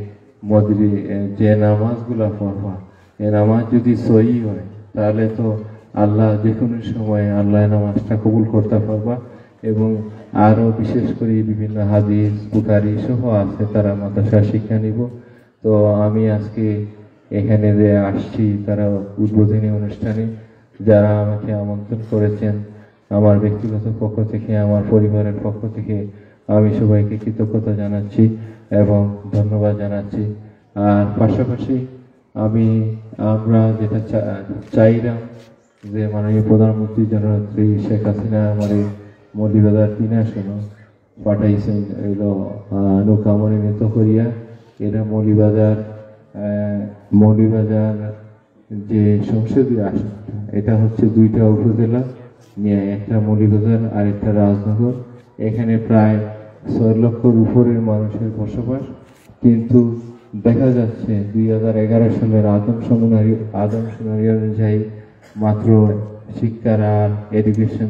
মদরি-, এ, যে নামাজগুলা পড়বা, এই নামাজ যদি সহি হয়, তাহলে তো আল্লাহ যে কোনো সময় আল্লাহ নামাজটা কবুল করতে পারবা। এবং আরও বিশেষ করে বিভিন্ন হাদিস, বুখারি সহ আছে, তারা মাদ্রাসা শিক্ষা নিব। তো আমি আজকে এখানে যে আসছি, তারা উদ্বোধনী অনুষ্ঠানে যারা আমাকে আমন্ত্রণ করেছেন, আমার ব্যক্তিগত পক্ষ থেকে, আমার পরিবারের পক্ষ থেকে আমি সবাইকে কৃতজ্ঞতা জানাচ্ছি এবং ধন্যবাদ জানাচ্ছি। আর পাশাপাশি আমি, আমরা যেটা চা-, চাইলাম যে মাননীয় প্রধানমন্ত্রী জননেত্রী শেখ হাসিনা আমার এই মৌলভীবাজার তিন আসন পাঠাইছেন, হইল, আহ, নৌকা মনোনীত করিয়া। এটা মৌলভীবাজার, আহ, মৌলভীবাজার যে সংসদীয় আসনটা, এটা হচ্ছে দুইটা উপজেলা নিয়ে, একটা মৌলভীবাজার আর একটা রাজনগর। এখানে প্রায় ছয় লক্ষর উপরের মানুষের বসবাস, কিন্তু দেখা যাচ্ছে দুই হাজার এগারো সালের আদমশুমারি, আদমশুমারি অনুযায়ী মাত্র শিক্ষার আর এডুকেশন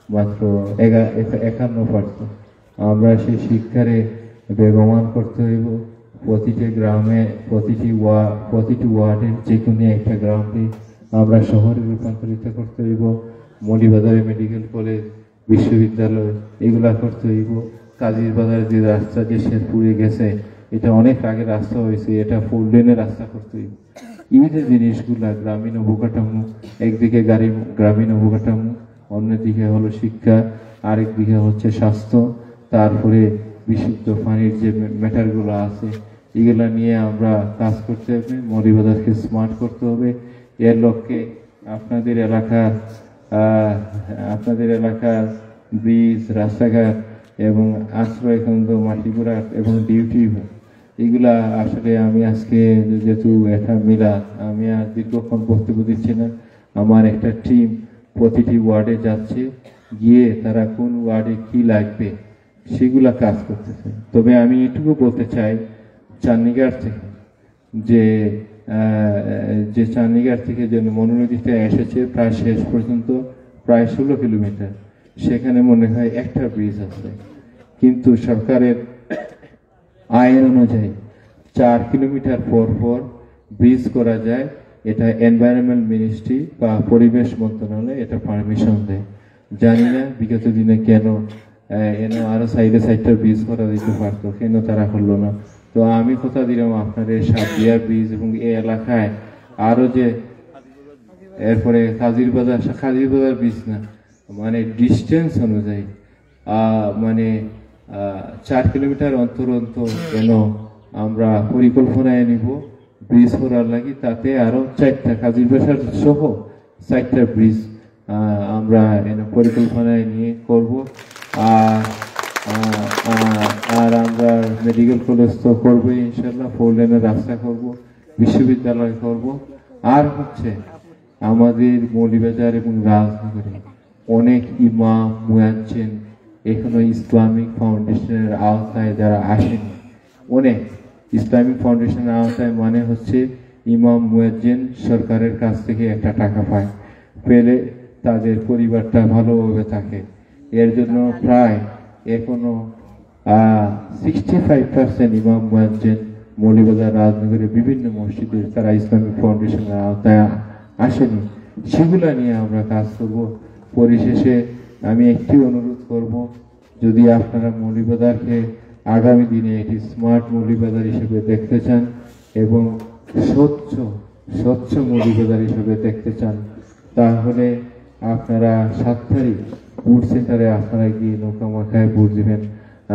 মাত্র এগা-, একা-, একান্ন পার্সেন্ট। আমরা সেই শিক্ষারে বেগবান করতে হইব। প্রতিটি গ্রামে, প্রতিটি ওয়া-, প্রতিটি ওয়ার্ডের যে কোনো একটা গ্রামকে আমরা শহরে রূপান্তরিত করতে হইব। মৌলভীবাজারে মেডিকেল কলেজ, বিশ্ববিদ্যালয়, এগুলা করতে হইব। কাজিরবাজার যে রাস্তা যে শেরপুরে গেছে, এটা অনেক আগে রাস্তা হয়েছে, এটা ফোর লেনের রাস্তা করতে হইব। এই যে জিনিসগুলা, গ্রামীণ অবকাঠামো, একদিকে গাড়ি, গ্রামীণ অবকাঠামো, অন্যদিকে হলো শিক্ষা, আরেক দিকে হচ্ছে স্বাস্থ্য, তারপরে বিশুদ্ধ পানির যে ম্যা-, ম্যাটারগুলো আছে, এগুলা নিয়ে আমরা কাজ করতে হবে। মৌলভীবাজারকে স্মার্ট করতে হবে। এর লক্ষ্যে আপনাদের এলাকার, আহ, আপনাদের এলাকার ব্রিজ, রাস্তাঘাট এবং আশ্রয়কেন্দ্র, মাটিগুড়া এবং ডিউটি, এগুলা আসলে আমি আজকে যেহেতু এটা মিলাদ, আমি আর দীর্ঘক্ষণ বক্তব্য দিচ্ছি না। আমার একটা টিম প্রতিটি ওয়ার্ডে যাচ্ছে, গিয়ে তারা কোন ওয়ার্ডে কি লাগবে সেগুলা কাজ করতেছে। তবে আমি এটুকু বলতে চাই, চান্নিঘাট থেকে যে, আহ, যে চান্নিঘাট থেকে যে মনোনদীতে এসেছে প্রায় শেষ পর্যন্ত প্রায় ষোলো কিলোমিটার, সেখানে মনে হয় একটা ব্রিজ আছে, কিন্তু সরকারের আইন অনুযায়ী চার কিলোমিটার পর পর ব্রিজ করা যায়। এটা এনভায়রনমেন্ট মিনিস্ট্রি বা পরিবেশ মন্ত্রণালয় এটা পারমিশন দেয়। জানি না বিগত দিনে কেন, আহ, এন আরো সাইডে সাইডটা ব্রিজ করা যেতে পারতো, কেন তারা করলো না। তো আমি কথা দিলাম আপনাদের সাতবিয়া ব্রিজ এবং এই এলাকায় আরো যে, এরপরে কাজিরবাজার, কাজিরবাজার ব্রিজ না, মানে ডিস্টেন্স অনুযায়ী, আহ, মানে, আহ, চার কিলোমিটার অন্তর অন্তর এন আমরা পরিকল্পনায় নিব ব্রিজ করার লাগি, তাতে আরো চারটা কাজিরবাজার সহ চারটা ব্রিজ, আহ, আমরা এন পরিকল্পনায় নিয়ে করব। আর, আহ, আহ, আর আমরা মেডিকেল কলেজ তো করবই ইনশাল্লাহ, ফোর লেনের রাস্তা করব, বিশ্ববিদ্যালয় করব। আর হচ্ছে আমাদের মৌলভীবাজার এবং রাজনগরে অনেক ইমাম মুয়াজ্জিন এখনো ইসলামিক ফাউন্ডেশনের আওতায় যারা আসেনি, অনেক ইসলামিক ফাউন্ডেশনের আওতায় মানে হচ্ছে ইমাম মুয়াজ্জিন সরকারের কাছ থেকে একটা টাকা পায়, পেলে তাদের পরিবারটা ভালোভাবে থাকে। এর জন্য প্রায় এখনো সিক্সটি ফাইভ পার্সেন্ট ইমাম মুয়াজ্জিন মৌলভীবাজার রাজনগরের বিভিন্ন মসজিদে তারা ইসলামিক ফাউন্ডেশনের আওতায় আসেনি। সেগুলা নিয়ে আমরা কাজ করব। পরিশেষে আমি একটি অনুরোধ করব, যদি আপনারা মৌলভীবাজারকে আগামী দিনে একটি স্মার্ট মৌলভীবাজার হিসেবে দেখতে চান এবং স্বচ্ছ স্বচ্ছ মৌলভীবাজার হিসেবে দেখতে চান, তাহলে আপনারা সাত তারিখ ভোট সেন্টারে আপনারা গিয়ে নৌকা মার্কায় ভোট দিবেন।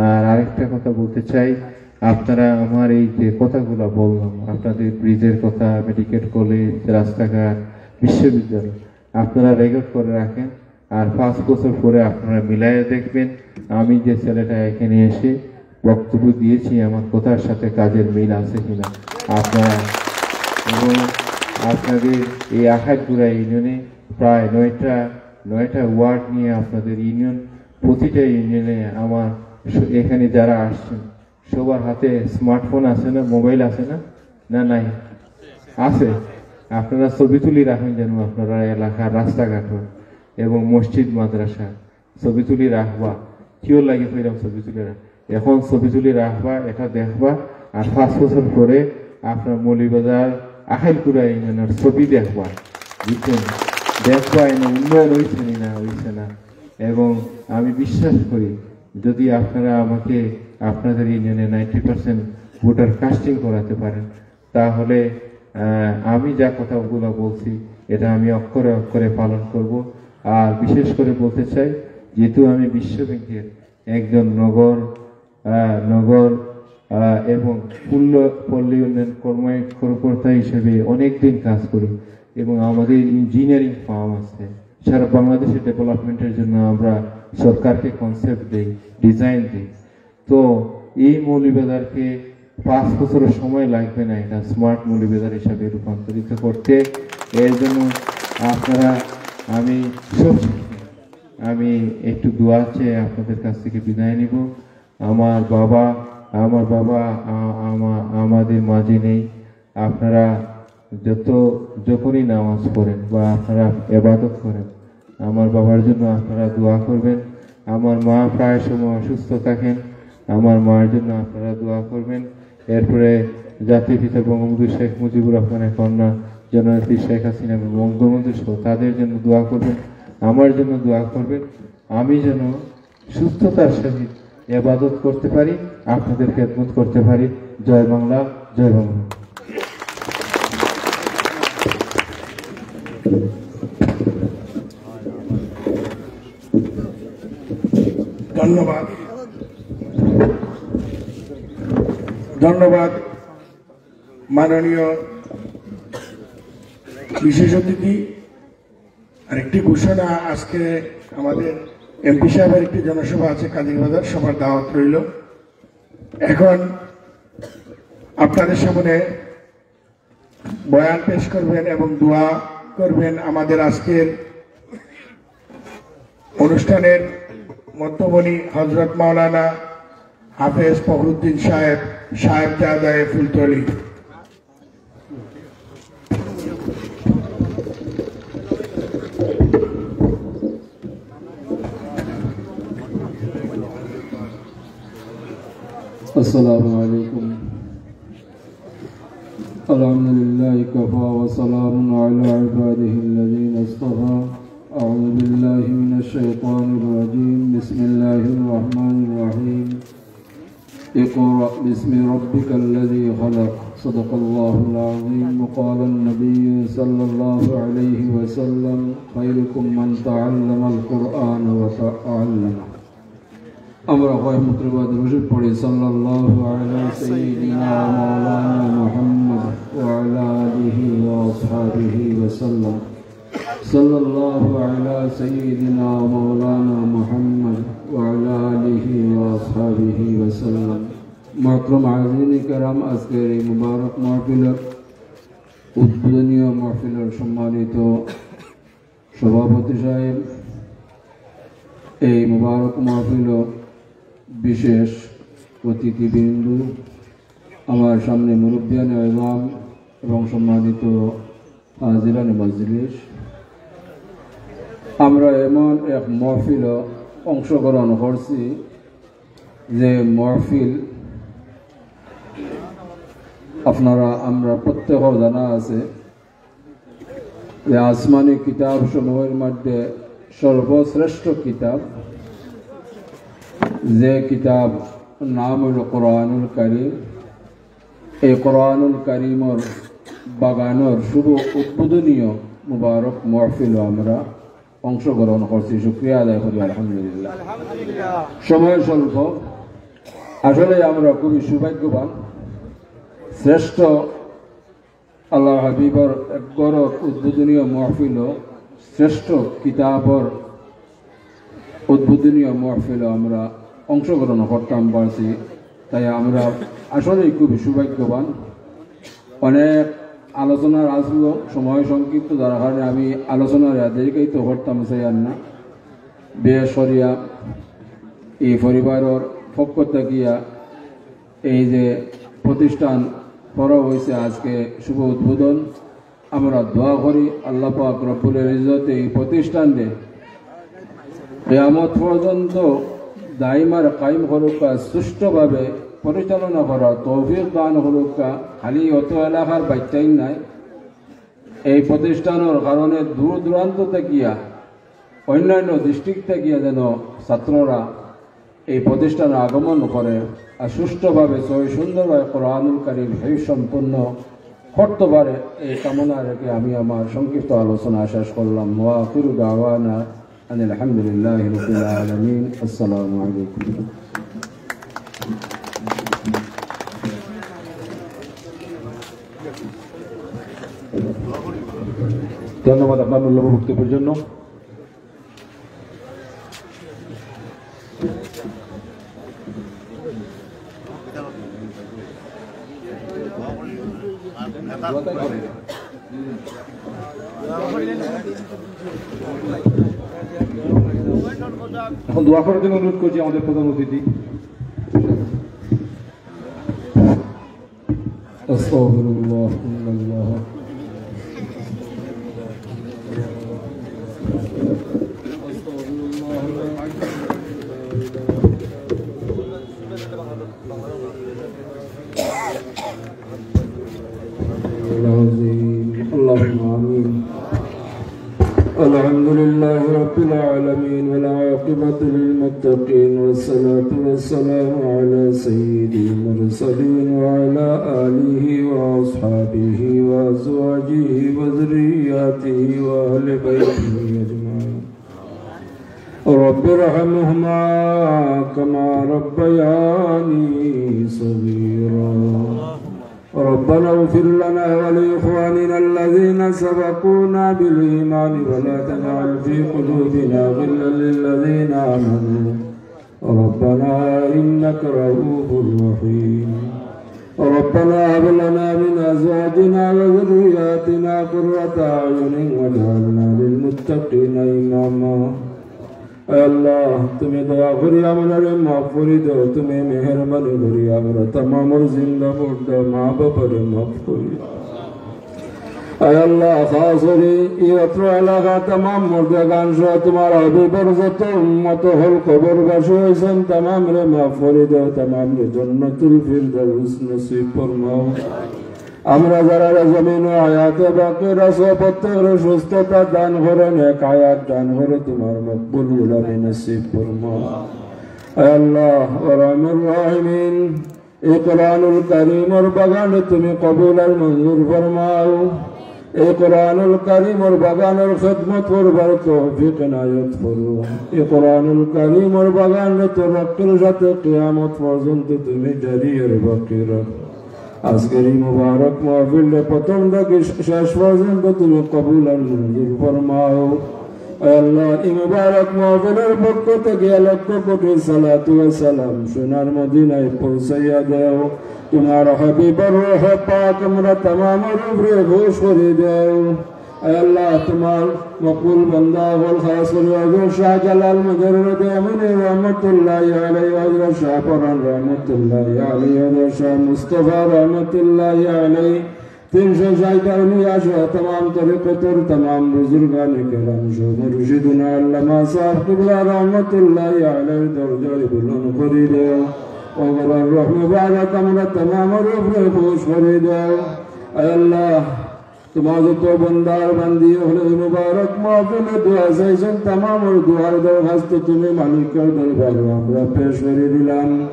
আর আরেকটা কথা বলতে চাই, আপনারা আমার এই যে কথাগুলো বললাম, আপনাদের ব্রিজের কথা, মেডিকেল কলেজ, রাস্তাঘাট, বিশ্ববিদ্যালয়, আপনারা রেকর্ড করে রাখেন। আর পাঁচ বছর পরে আপনারা মিলাইয়া দেখবেন, আমি যে ছেলেটা এখানে এসে বক্তব্য দিয়েছি, আমার কথার সাথে কাজের মিল আছে কিনা। আপনারা এবং আপনাদের এই আখাইড় কুড়া ইউনিয়নে প্রায় নয়টা নয়টা ওয়ার্ড নিয়ে আপনাদের ইউনিয়ন, প্রতিটা ইউনিয়নে আমার স- এখানে যারা আসছেন সবার হাতে স্মার্টফোন আছে না, মোবাইল আছে না? না, নাই? আছে। আপনারা ছবি তুলি রাখেন যেন আপনারা এলাকার রাস্তাঘাট এবং মসজিদ মাদ্রাসা ছবি তুলি রাখবা। কিওর লাগি কইরাম ছবি তুলি রাখ? এখন ছবি তুলি রাখবা, এটা দেখবা, আর পাঁচ বছর পরে আপনার মৌলভীবাজার আখাইড় কুড়া ইউনিয়নের ছবি দেখবা, বুঝছেন? দেখবা এনে উন্নয়ন হইছে নি না হইছে না। এবং আমি বিশ্বাস করি, যদি আপনারা আমাকে আপনাদের ইউনিয়নে নাইনটি পার্সেন্ট ভোটার কাস্টিং করাতে পারেন, তাহলে আহ, আমি যা কথাগুলো বলছি, এটা আমি অক্ষরে অক্ষরে পালন করব। আর বিশেষ করে বলতে চাই, যেহেতু আমি বিশ্ব ব্যাংকের একজন নগর আহ, নগর আহ, এবং পল্ল- পল্লী উন্নয়ন কর্ম- কর্মকর্তা হিসেবে অনেক দিন কাজ করি এবং আমাদের ইঞ্জিনিয়ারিং ফার্ম আছে, সারা বাংলাদেশের ডেভেলপমেন্টের জন্য আমরা সরকারকে কনসেপ্ট দেই, ডিজাইন দেই। তো এই মৌলভীবাজারকে পাঁচ বছরের সময় লাগবে না এটা স্মার্ট মৌলভীবাজার হিসাবে রূপান্তরিত করতে। এর জন্য আপনারা, আমি সব আমি একটু দোয়া চেয়ে আপনাদের কাছ থেকে বিদায় নিব। আমার বাবা আমার বাবা আ- আমা- আমাদের মাঝে নেই। আপনারা যত যখনই নামাজ পড়েন বা আপনারা এবাদত করেন, আমার বাবার জন্য আপনারা দোয়া করবেন। আমার মা প্রায় সময় অসুস্থ থাকেন, আমার মার জন্য আপনারা দোয়া করবেন। এরপরে জাতির পিতা বঙ্গবন্ধু শেখ মুজিবুর রহমানের কন্যা জননেত্রী শেখ হাসিনা এবং বঙ্গবন্ধু সহ তাদের জন্য দোয়া করবেন, আমার জন্য দোয়া করবেন। আমি যেন সুস্থতার সহিত এবাদত করতে পারি, আপনাদের খেদমত করতে পারি। জয় বাংলা, জয় বাংলা। ধন্যবাদ। ধন্যবাদ মাননীয় বিশেষ অতিথি। আর একটি ঘোষণা, আজকে আমাদের এমপি সাহেবের একটি জনসভা আছে কাদিরবাজার, সবার দাওয়াত রইল। এখন আপনাদের সামনে বয়ান পেশ করবেন এবং দোয়া করবেন আমাদের আজকের অনুষ্ঠানের মধ্যমণি হযরত মাওলানা হাফেজ ফখরুদ্দিন সাহেব, সাহেবজাদায়ে ফুলতলি। السلام عليكم. الحمد لله كفى وسلام على عباده الذين اصطفى. أعوذ بالله من الشيطان الرجيم. بسم الله الرحمن الرحيم. اقرأ باسم ربك الذي خلق. صدق الله العظيم. وقال النبي صلى الله عليه وسلم: خيركم من تعلم القرآن وعلمه. আমরা কয়েক মর্তবা দুরূদ শরীফ পড়ি, সাল্লাল্লাহু আলা সাইয়্যিদিনা ওয়া মাওলানা মুহাম্মদ ওয়া আলা আলিহি ওয়া আসহাবিহি ওয়া সাল্লাম। সাল্লাল্লাহু আলা সাইয়্যিদিনা ওয়া মাওলানা মুহাম্মদ ওয়া আলা আলিহি ওয়া আসহাবিহি ওয়া সাল্লাম। মুহতারাম হাজিরিনে কেরাম, আজকের এই মুবারক মাহফিলের উদ্বোধনীয় মাহফিলের সম্মানিত সভাপতি সাহেব, এই মোবারক মাহফিল বিশেষ অতিথিবৃন্দ, আমার সামনে মুরব্বিয়ানে এলাম এবং সম্মানিত হাজিরানে মজলিস, আমরা এমন এক মাহফিল অংশগ্রহণ করছি, যে মহফিল আপনারা, আমরা প্রত্যেকের জানা আছে যে আসমানি কিতাব সমূহের মধ্যে সর্বশ্রেষ্ঠ কিতাব, যে কিতাব নাম হইল কোরআনুল করিম। এই কোরআনুল করিমর বাগানর শুভ উদ্বোধনীয় মুবারক মহফিলও আমরা অংশগ্রহণ করছি। শুকরিয়া আদায় করি, আলহামদুলিল্লাহ। সময় স্বল্প, আসলে আমরা খুবই সৌভাগ্যবান। শ্রেষ্ঠ আল্লাহ হাবিবর এক ঘরর উদ্বোধনীয় মহফিলও, শ্রেষ্ঠ কিতাবর উদ্বোধনীয় মহফিলও আমরা অংশগ্রহণ করতাম পারছি, তাই আমরা আসলেই খুবই সৌভাগ্যবান। অনেক আলোচনার আসলো, সময় সংক্ষিপ্ত, যার কারণে আমি আলোচনার দীর্ঘায়িত করতাম চাই আর না। বিশেষ করিয়া এই পরিবারর পক্ষ থাকিয়া এই যে প্রতিষ্ঠান করা হয়েছে, আজকে শুভ উদ্বোধন, আমরা দোয়া করি আল্লাহ পাক রব্বুল ইজ্জতে এই প্রতিষ্ঠানরে কিয়ামত পর্যন্ত দাইম আর কায়েম করুক্কা, সুষ্ঠুভাবে পরিচালনা করার তৌফিক দান করুক্কা। খালি অত এলাকার বাচ্চাই নাই, এই প্রতিষ্ঠানর কারণে দূর দূরান্ত থাকিয়া, অন্যান্য ডিস্ট্রিক্ট থাকিয়া যেন ছাত্ররা এই প্রতিষ্ঠানে আগমন করে আর সুষ্ঠুভাবে সহি সুন্দরভাবে কোরআনুল করিম হিফজ সম্পন্ন করতে পারে, এই কামনা রেখে আমি আমার সংক্ষিপ্ত আলোচনা শেষ করলাম। ওয়া আখিরু দাওয়ানা আনিল হামদুলিল্লাহি রাব্বিল আলামিন। আসসালামু আলাইকুম। ধন্যবাদ আপনার মূল্যবান বক্তব্যের জন্য। এখন দোয়া করার জন্য অনুরোধ করছি আমাদের প্রধান অতিথি। أستغفر الله، إن الله. العظيم. اللهم آمين. الحمد لله رب العالمين، والعاقبة للمتقين، والصلاة والسلام على سيد المرسلين وعلى آله وأصحابه وأزواجه وذرياته وأهل بيته أجمعين. رب ارحمهما كما ربياني صغيرا. ربنا اغفر لنا ولإخواننا الذين سبقونا بالإيمان ولا تجعل في قلوبنا غلا للذين آمنوا ربنا إنك رؤوف رحيم. ربنا هب لنا من أزواجنا وذرياتنا قرة أعين واجعلنا للمتقين إماما. আয় আল্লাহ, তুমি দয়া করি আমরারে মাফ করি দেও, তুমি মেহেরবানি করি আমরা তামামর জিন্দা মুর্দা মা বাবারে মাফ করি। আয় আল্লাহ, খাস করি ই অত্র এলাকা তামাম মুর্দেগান সহ তোমার হাবিবর যত উম্মত হল কবরবাসী হইছেন, তামামরে মাফ করি দেও, তামামরে জান্নাতুল ফিরদাউস নসিব ফরমাও। আমরা যারা জমিন ও হায়াতে বাকি আছো, প্রত্যেকরে সুস্থতা দান করো, নেক হায়াত দান করো, তোমার মকবুল গোলামি নসিব ফরমাও। আয় আল্লাহ, ওয়া আরহামুর রাহিমিন, এই কোরআনুল কারীমর বাগান তুমি কবুল আর মঞ্জুর ফরমাও। এই কোরআনুল কারীমর বাগানর খেদমত করবার তৌফিক এনায়েত করো। এই কোরআনুল কারীমর বাগান তো রক্তর সাথে কিয়ামত পর্যন্ত তুমি জারি আর বাকি রাখো। আজকের এই মুবারক মাহফিলটা প্রথম থেকে শেষ পর্যন্ত তুমি কবুল আর মঞ্জুর ফরমাও। আয় আল্লাহ, এই মুবারক মাহফিলের পক্ষ থেকে লক্ষ কোটি সালাতু ওয়া সালাম সোনার মদিনায় পৌঁছাইয়া দেও। তোমার হাবিবর রূহ পাক আমরা তামামর উপরে খুশ করি দেও। আয় আল্লাহ, তোমার মকবুল বান্দা হল খাস করি হযরত শাহজালাল মুজাররদে ইয়ামানি রহমতুল্লাহি আলাইহি, হযরত শাহ পরান রহমতুল্লাহি আলাইহি, হযরত শাহ মুস্তফা রহমতুল্লাহি আলাইহি, তিনশো ষাট আউলিয়া সহ তামাম তরিকতর তামাম বুজুর্গানে কেরাম সহ মুর্শিদুনা আল্লামা সাহেব কিবলা রহমতুল্লাহি আলাইহির দরজারে বুলন্দ করি দেও। ও ঘরর রুহ মুবারক আমরার তামামর উপরে খুশ করি দেও। আয় আল্লাহ, তুমার যত বন্দার বান্দি অকলে মুবারক মাহফিলো দোয়া চাইছইন, তামামর দোয়ার দরখাস্ত তুমি মালিকর দরবারো আমরা পেশ করি দিলাম।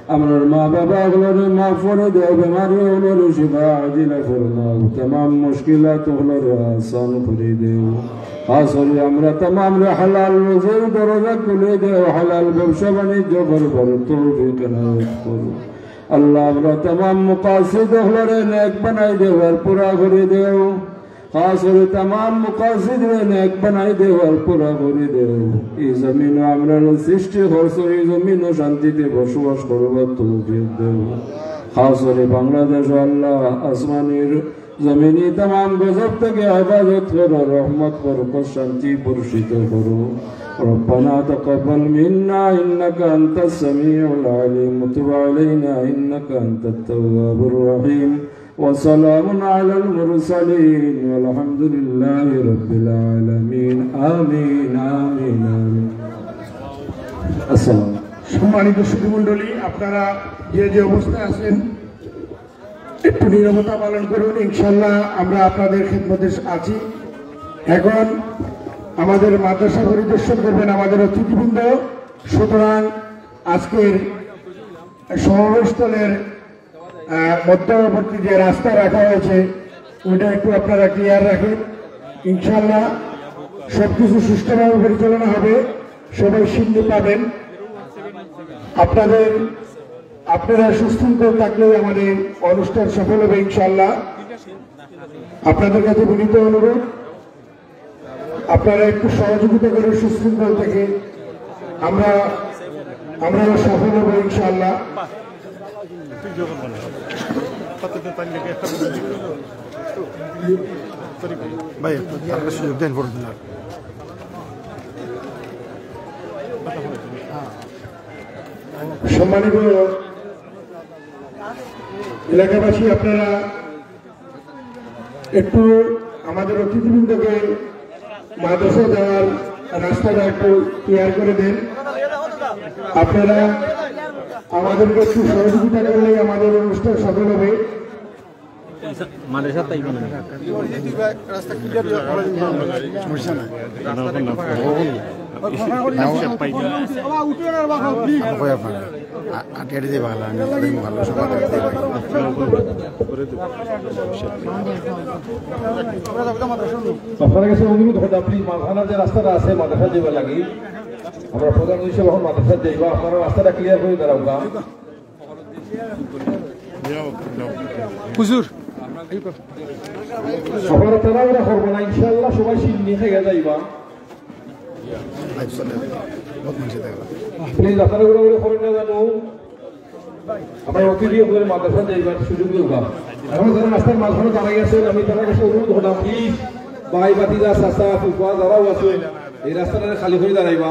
আমরার মা-বাবা অকলরে মাফ করি দেও, বেমারি অকলরে শিফা আজিলা ফরমাও, তামাম মুশকিলাত অকলরে আসান করি দেও। খাস করি আমরা তামামরে হালাল রুজির দরজা খুলি দেও, হালাল ব্যবসা বাণিজ্য করবার তৌফিক এনায়েত করো। আল্লাহ, আমরা তামাম মুকাসিদ অকলরে নেক বানাই দেও আর পুরা করি দেও। খাস করি তামাম মুকাসিদরে নেক বানাই দেও আর পুরা করি দেও। ই জমিনো আমরারে সৃষ্টি করছো, ই জমিনো শান্তিতে বসবাস করবার তৌফিক দেও। খাস করি বাংলাদেশো আল্লাহ, আসমানির জমিনি তামাম গজব থাকি হেফাজত করো, রহমত বরকত শান্তি বর্ষিত করো। ربنا تقبل منا إنك أنت السميع العليم وتب علينا إنك أنت التواب الرحيم وسلام على المرسلين والحمد لله رب العالمين. آمين، آمين، آمين. السلام. সম্মানিত সুধীমণ্ডলী, আপনারা যে যে অবস্থায় আছেন, একটু নীরবতা পালন করুন। ইনশাআল্লাহ, আমরা আপনাদের খেদমতে আছি। এখন আমাদের মাদ্রাসা পরিদর্শন করবেন আমাদের অতিথিবৃন্দ। সুতরাং, আজকের সমাবেশস্থলের, আহ, মধ্যবর্তী যে রাস্তা রাখা হয়েছে, ওইটা একটু আপনারা ক্লিয়ার রাখেন। ইনশাআল্লাহ, সবকিছু সুষ্ঠুভাবে পরিচালনা হবে, সবাই সিন্নি পাবেন। আপনাদের, আপনারা সুশৃঙ্খল থাকলেই আমাদের অনুষ্ঠান সফল হবে ইনশাআল্লাহ। আপনাদের কাছে বিনীত অনুরোধ, আপনারা একটু সহযোগিতা করে সুশৃঙ্খল থেকে আমরা, আমরা সফল হবো ইনশাআল্লাহ। ভাই, তার সুযোগ দেন, বড় দিন আর। সম্মানিত এলাকাবাসী, আপনারা একটু আমাদের অতিথিবৃন্দকে মাদ্রাসা যাওয়ার রাস্তাটা একটু ক্লিয়ার করে দেন। আপনারা আমাদেরকে একটু সহযোগিতা করলেই আমাদের অনুষ্ঠান সফল হবে। মাদ্রাসা তাই বানাবে। আপনারা কাছে অনুরোধ করতাম, প্লিজ, মাঝখানে যে রাস্তাটা আছে মাদ্রাসা যাইবার লাগি, আমরা প্রধান হিসেবে এখন মাদ্রাসা যাইবা, আপনারা রাস্তাটা ক্লিয়ার করে দাঁড়াও। হুজুর, আপনারা তাড়াহুড়া করবা না, ইনশাআল্লাহ সবাই সিন্নি খাইয়া যাইবা। প্লিজ, আপনারা উড়াউড়ি করেন না জানো। আমরা অতিথি অকলরে মাদ্রাসা যাইবার সুযোগ দিবা। এখন যারা রাস্তার মাঝখানে দাঁড়াই আছেন, আমি তারার কাছে অনুরোধ করলাম, প্লিজ, ভাই, ভাতিজা, চাচা, ফুফা, যারাও আছেন, এই রাস্তাটা খালি করে দাঁড়াইবা।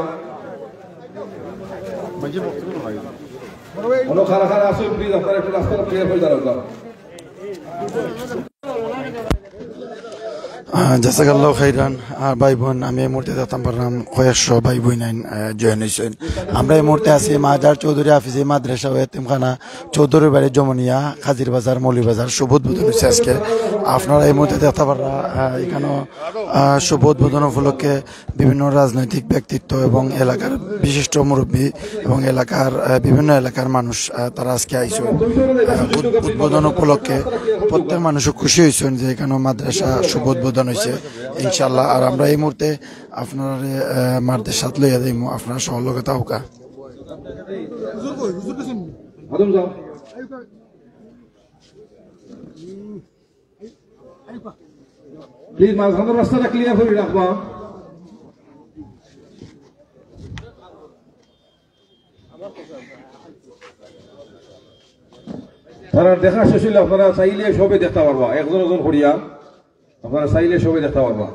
অনো খাড়া খাড়া আছো, প্লিজ, আপনারা একটু রাস্তাটা ক্লিয়ার করে দাঁড়াও। আহ, জাজাকাল্লাহ খাইরান। আর ভাই বোন, আমি এই মুহূর্তে দেখতাম পারলাম কয়েকশো ভাই বোন আইন, আহ, জয়েন হইছেন। আমরা এই মুহূর্তে আছি মাজার চৌধুরী হাফিজি মাদ্রাসা ও এতিমখানা, চৌধুরী বাড়ি, যমুনিয়া, কাজির বাজার, মৌলভীবাজার। শুভ উদ্বোধন হইছে আজকে। আপনারা এই মুহূর্তে দেখতে পাররা, আহ, এখানে, আহ, শুভ উদ্বোধন উপলক্ষে বিভিন্ন রাজনৈতিক ব্যক্তিত্ব এবং এলাকার বিশিষ্ট মুরব্বী এবং এলাকার, আহ, বিভিন্ন এলাকার মানুষ, আহ, তারা আজকে আইসো, আহ, উদ-, উদ্বোধন উপলক্ষে প্রত্যেক মানুষ খুশি হইছেন যে এখানে মাদ্রাসা শুভ উদ্বোধন হইছে ইনশাআল্লাহ। আর আমরা এই মুহূর্তে আপনারা, আহ, মাদ্রাসাত লইয়া যাইমু, আপনারা সহযোগিতা হোকা। প্লিজ, মাঝখানের রাস্তাটা ক্লিয়ার করে রাখবা। তারা দেখা শেষ হইলে আপনারা চাইলে সবে দেখতে পারবা, একজন একজন করিয়া আপনারা চাইলে সবে দেখতে পারবা।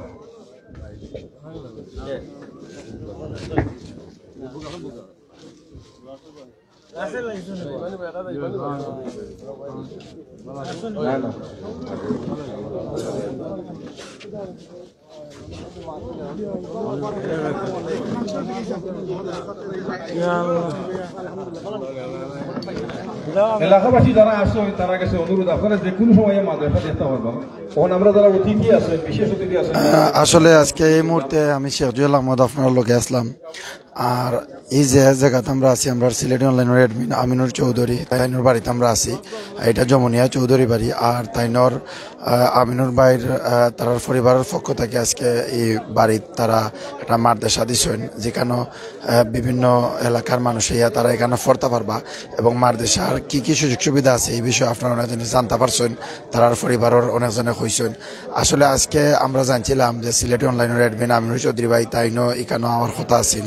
এলাকাবাসী যারা আছেন, তারা গেছে অনুরোধ, আপনারা যে কোনো সময় মাদ্রাসা দেখতে পারবেন। এখন আমরা যারা অতিথি আছেন, বিশেষ অতিথি আছেন, আহ, আসলে আজকে এই মুহূর্তে আমি শেখ জুয়েল আহমদ আপনার লগে আসলাম। আর এই যে জায়গাতে আমরা আছি, আমরা সিলেটি অনলাইনর অ্যাডমিন আমিনুর চৌধুরী, তাইনর বাড়িতে আমরা আছি। এটা যমুনিয়া চৌধুরী বাড়ি। আর তাইনর, আহ, আমিনুর ভাইর, আহ, তারার পরিবারের পক্ষ থেকে আজকে এই বাড়িত তারা একটা মাদ্রাসা দিছইন, যেখানো, আহ, বিভিন্ন এলাকার মানুষ ইয়া তারা এখানো পড়তা পারবা এবং মাদ্রাসার কি কি সুযোগ সুবিধা আছে এই বিষয়ে আপনারা অনেক জিনিস জানতা পারছইন, তারার পরিবারের অনেকজনে কইছইন। আসলে আজকে আমরা জানছিলাম যে সিলেটি অনলাইনর অ্যাডমিন আমিনুর চৌধুরী ভাই তাইনও এখানো আমার কথা আছিল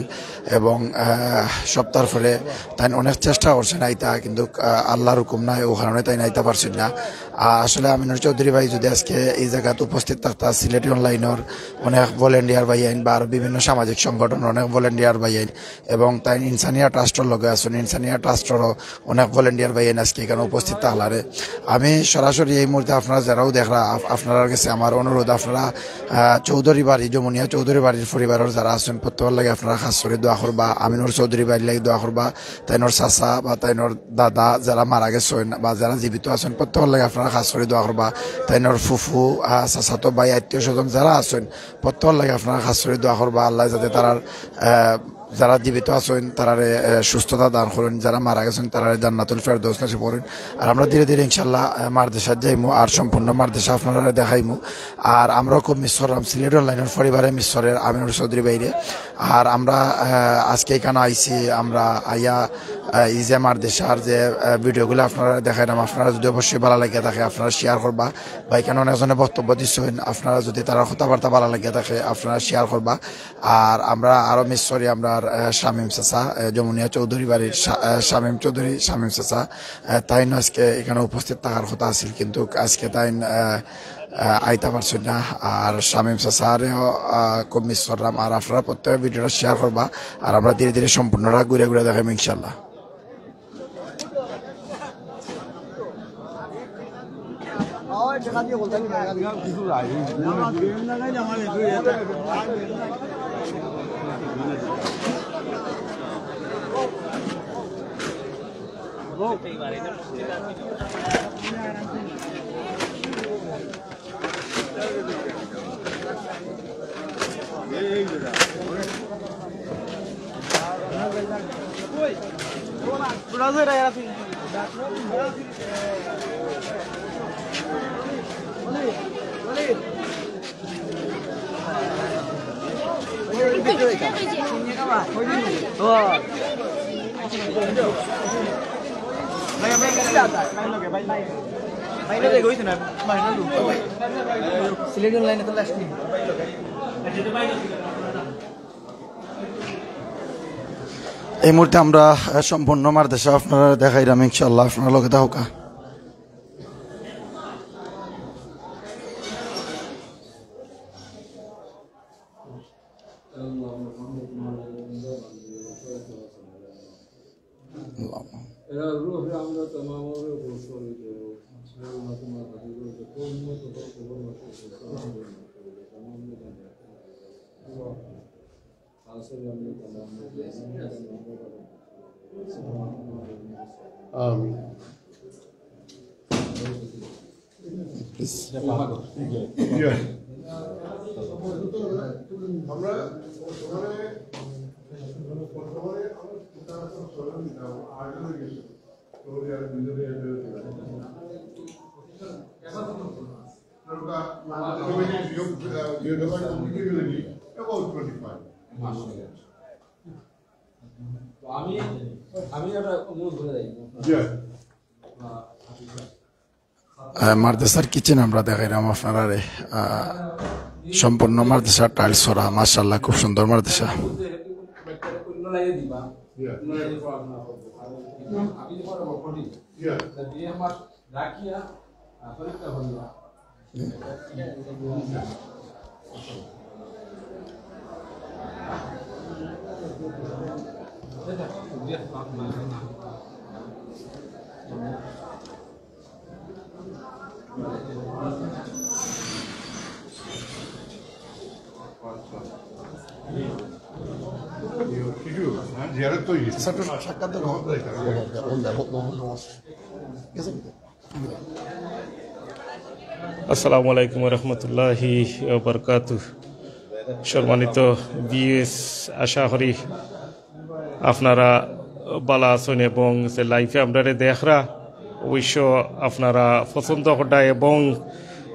এবং, আহ, সপ্তাহ পরে তাইন অনেক চেষ্টা করছইন আইতা, কিন্তু, আহ, আল্লাহর হুকুম নাই, ও কারণে তাইন আইতা পারছইন না। আহ, আসলে আমিনুর চৌধুরী ভাই যদি আজকে এই জায়গাত উপস্থিত থাকতা, সিলেটি অনলাইনর অনেক ভলেন্টিয়ার ভাই আইন বা আরো বিভিন্ন সামাজিক সংগঠন অনেক ভলেন্টিয়ার ভাই আইন এবং তাইন ইনসানিয়া ট্রাস্টর লগে আছইন, ইনসানিয়া ট্রাস্টরও অনেক ভলেন্টিয়ার ভাই আইন আজকে এখানো উপস্থিত থাকলারে। আমি সরাসরি এই মুহূর্তে আপনারা যারাও দেখরা, আপ-, আপনারার গেছে আমার অনুরোধ, আপনারা, আহ, চৌধুরী বাড়ি, যমুনিয়া চৌধুরী বাড়ির পরিবারের যারা আছইন, প্রত্যেকের লাগি আপনারা খাস করি দোয়া করবা, আমিনুর চৌধুরী বাড়ির লাগি দোয়া করবা, তাইনর চাচা বা তাইনর দাদা যারা মারা গেছইন বা যারা জীবিত আছইন, প্রত্যেকের লাগি আপনারা খাস করি দোয়া করবা, তাইনর ফুফু, আহ, চাচাতো ভাই, আত্মীয় স্বজন যারা আছইন, প্রত্যেকের লাগি আপনারা খাস করি দোয়া করবা, আল্লাহ যাতে তারার, আহ, যারা জীবিত আছইন, তারারে, আহ, সুস্থতা দান করইন, যারা মারা গেছইন, তারারে জান্নাতুল ফেরদৌস নসিব করইন। আর আমরা ধীরে ধীরে ইনশাআল্লাহ, আহ, মাদ্রাসাত যাইমু, আর সম্পূর্ণ মাদ্রাসা আপনারারে দেখাইমু। আর আমরাও খুব মিস করলাম সিলেটি অনলাইনর পরিবারে, মিস করের আমিনুর চৌধুরী ভাইরে। আর আমরা, আহ, আজকে এখানো আইছি, আমরা আইয়া, আহ, এই যে মাদ্রাসার যে, আহ, ভিডিওগুলা আপনারারে দেখাইলাম, আপনারার যদি অবশ্যই ভালা লাগিয়া থাকে, আপনারা শেয়ার করবা। বা এখানো অনেকজনে বক্তব্য দিছইন, আপনারার যদি তারার কথাবার্তা ভালা লাগিয়া থাকে, আপনারা শেয়ার করবা। আর আমরা আরো মিস করি আমরার, আহ, শামীম চাচা, আহ, যমুনিয়া চৌধুরী বাড়ির শা-, আহ, শামীম চৌধুরী, শামীম চাচা, আহ, তাইন আজকে এখানো উপস্থিত থাকার কথা আছিল, কিন্তু আজকে তাইন, আহ, আহ, আইতা পারছইন না। আর শামীম চাচারেও, আহ, খুব মিস করলাম। আর আপনারা প্রত্যেকে ভিডিওটা শেয়ার করবা, আর আমরা ধীরে ধীরে সম্পূর্ণটা ঘুরে ঘুরে দেখাইমু ইনশাআল্লাহ। সিলেটি অনলাইনে তো লাস্ট নেই। এই মুহূর্তে আমরা, আহ, সম্পূর্ণ মাদ্রাসা আপনারারে দেখাইলাম, ইনশাআল্লাহ আপনারা লগে থাকউক্কা। আমিন। আমরা বর্তমানে, বর্তমানে আমরা সৌদি আরব নিজে About twenty-five. তো আমি, আমি একটা অনুরোধ করে যাই। আহ, মাদ্রাসার কিচেন আমরা দেখাইলাম আপনারারে। আহ, সম্পূর্ণ মাদ্রাসার টাইলস করা, মাশাআল্লাহ, খুব সুন্দর মাদ্রাসা। আসসালামু আলাইকুম রহমতুল্লাহি বারকাতু। সম্মানিত ভিউয়ার্স, আশা করি আপনারা ভালা আছইন এবং যে লাইভে আমরারে দেখরা অবশ্য আপনারা পছন্দ কররা এবং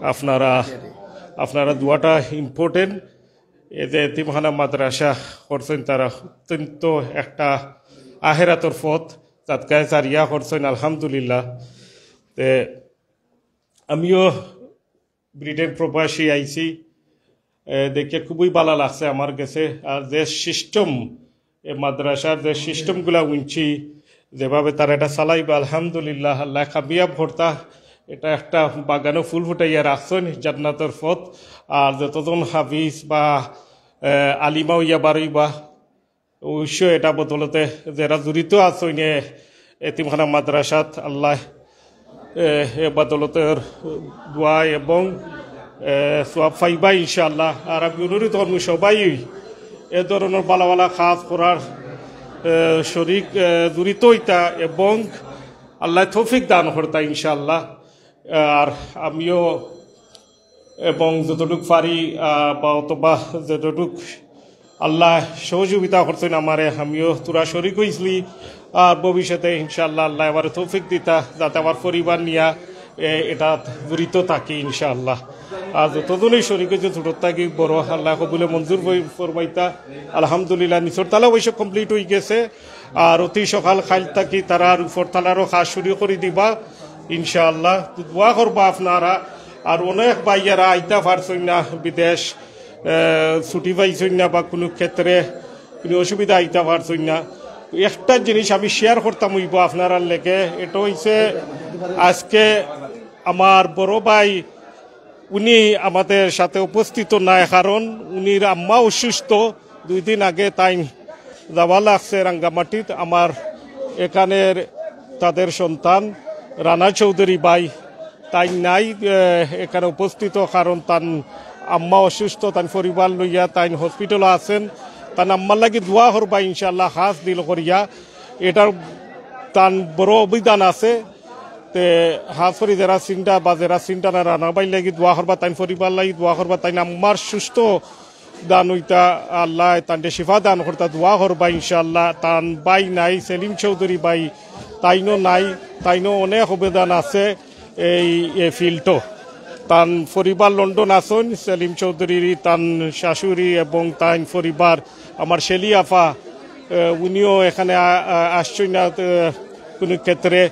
আপনারা আপনারা দোয়াটা ইম্পর্টেন্ট। এই যে এতিমখানা মাদ্রাসা করছইন তারা অত্যন্ত একটা আখেরাতর পথ, সাদকায়ে জারিয়া করছইন, আলহামদুলিল্লাহ। তে আমিও ব্রিটেন প্রবাসী আইছি, এ, দেখে খুবই ভালা লাগছে আমার গেছে। আর যে সিস্টেম, এ মাদ্রাসার যে সিস্টেমগুলা উনছি, যেভাবে তারা এটা চালাইবা, আলহামদুলিল্লাহ, আল্লাহ কামিয়াব করতা। এটা একটা বাগানো ফুল ফুটাইয়া রাখছইন জান্নাতর পথ। আর যতজন হাফিজ বা, এ, আলিমা অইয়া বারইবা, অবশ্য এটা বদলতে যেরা জড়িত আছইন এতিমখানা মাদ্রাসাত, আল্লাহ এ, এ বদলতের দোয়া এবং, এ, সওয়াব পাইবা ইনশাআল্লাহ। আর আমি অনুরোধ করমু সবাই এ ধরনর ভালা ভালা কাজ করার, এ, শরিক, এ, জড়িত অইতা এবং আল্লাহ তৌফিক দান করতা ইনশাআল্লাহ। আর আমিও এবং যতটুক পারি, আহ, বা অথবা যতটুক আল্লাহ সহযোগিতা করছইন আমারে, আমিও থুড়া শরিক অইছি। আর ভবিষ্যতে ইনশাআল্লাহ আল্লাহ আমারে তৌফিক দিতা, যাতে আমার পরিবার নিয়া, এ, এটা জড়িত থাকি ইনশাআল্লাহ। আর যতজনই শরিক অইছে ছোট থাকি বড়, আল্লাহ কবুলে মঞ্জুর ফরমাইতা। আলহামদুলিল্লাহ, নিচর তালা অবশ্য কমপ্লিট অই গেছে। আর অতি সকাল কাইল থাকি তারা আর উপর তালারও কাজ শুরু করি দিবা ইনশাআল্লাহ। তো দোয়া করবা আপনারা। আর অনেক ভাইয়ারা আইতা পারছইন না বিদেশ, এ, ছুটি পাইছইন না বা কুনু ক্ষেত্রে কুনু অসুবিধা আইতা পারছইন না। একটা জিনিস আমি শেয়ার করতাম অইবো আপনারার লগে, এটা অইছে আজকে আমার বড় ভাই উনি আমাদের সাথে উপস্থিত নাই, কারণ উনির আম্মা অসুস্থ। দুই দিন আগে তাইন যাওয়া লাগছে রাঙ্গামাটিত। আমার এখানের তাদের সন্তান রানা চৌধুরী ভাই তাইন নাই, এ, এখানে উপস্থিত, কারণ তান আম্মা অসুস্থ, তান পরিবার লইয়া তাইন হসপিটালো আছেন। তান আম্মার লাগি দোয়া করবা ইনশাআল্লাহ, খাস দিল করিয়া। এটার তান বড় অবদান আছে। তে খাস করি যেরা চিন্তা বা যেরা চিন্তা না রানা ভাইর লাগি দোয়া করবা, তাইন পরিবার লাগি দোয়া করবা, তাইন আম্মার সুস্থ দান অইতা, আল্লাহ তানরে শিফা দান করতা, দোয়া করবা ইনশাআল্লাহ। তান ভাই নাই, সেলিম চৌধুরী ভাই, তাইনও নাই, তাইনও অনেক অবদান আছে এই, এই ফিল্ডো। তান পরিবার লন্ডন আছইন, সেলিম চৌধুরীর তান শাশুড়ি এবং তাইন পরিবার, আমার শেলি আফা, এ, উনিও এখানে আ-, আ-, আসছইন না, এ, কুনু ক্ষেত্রে,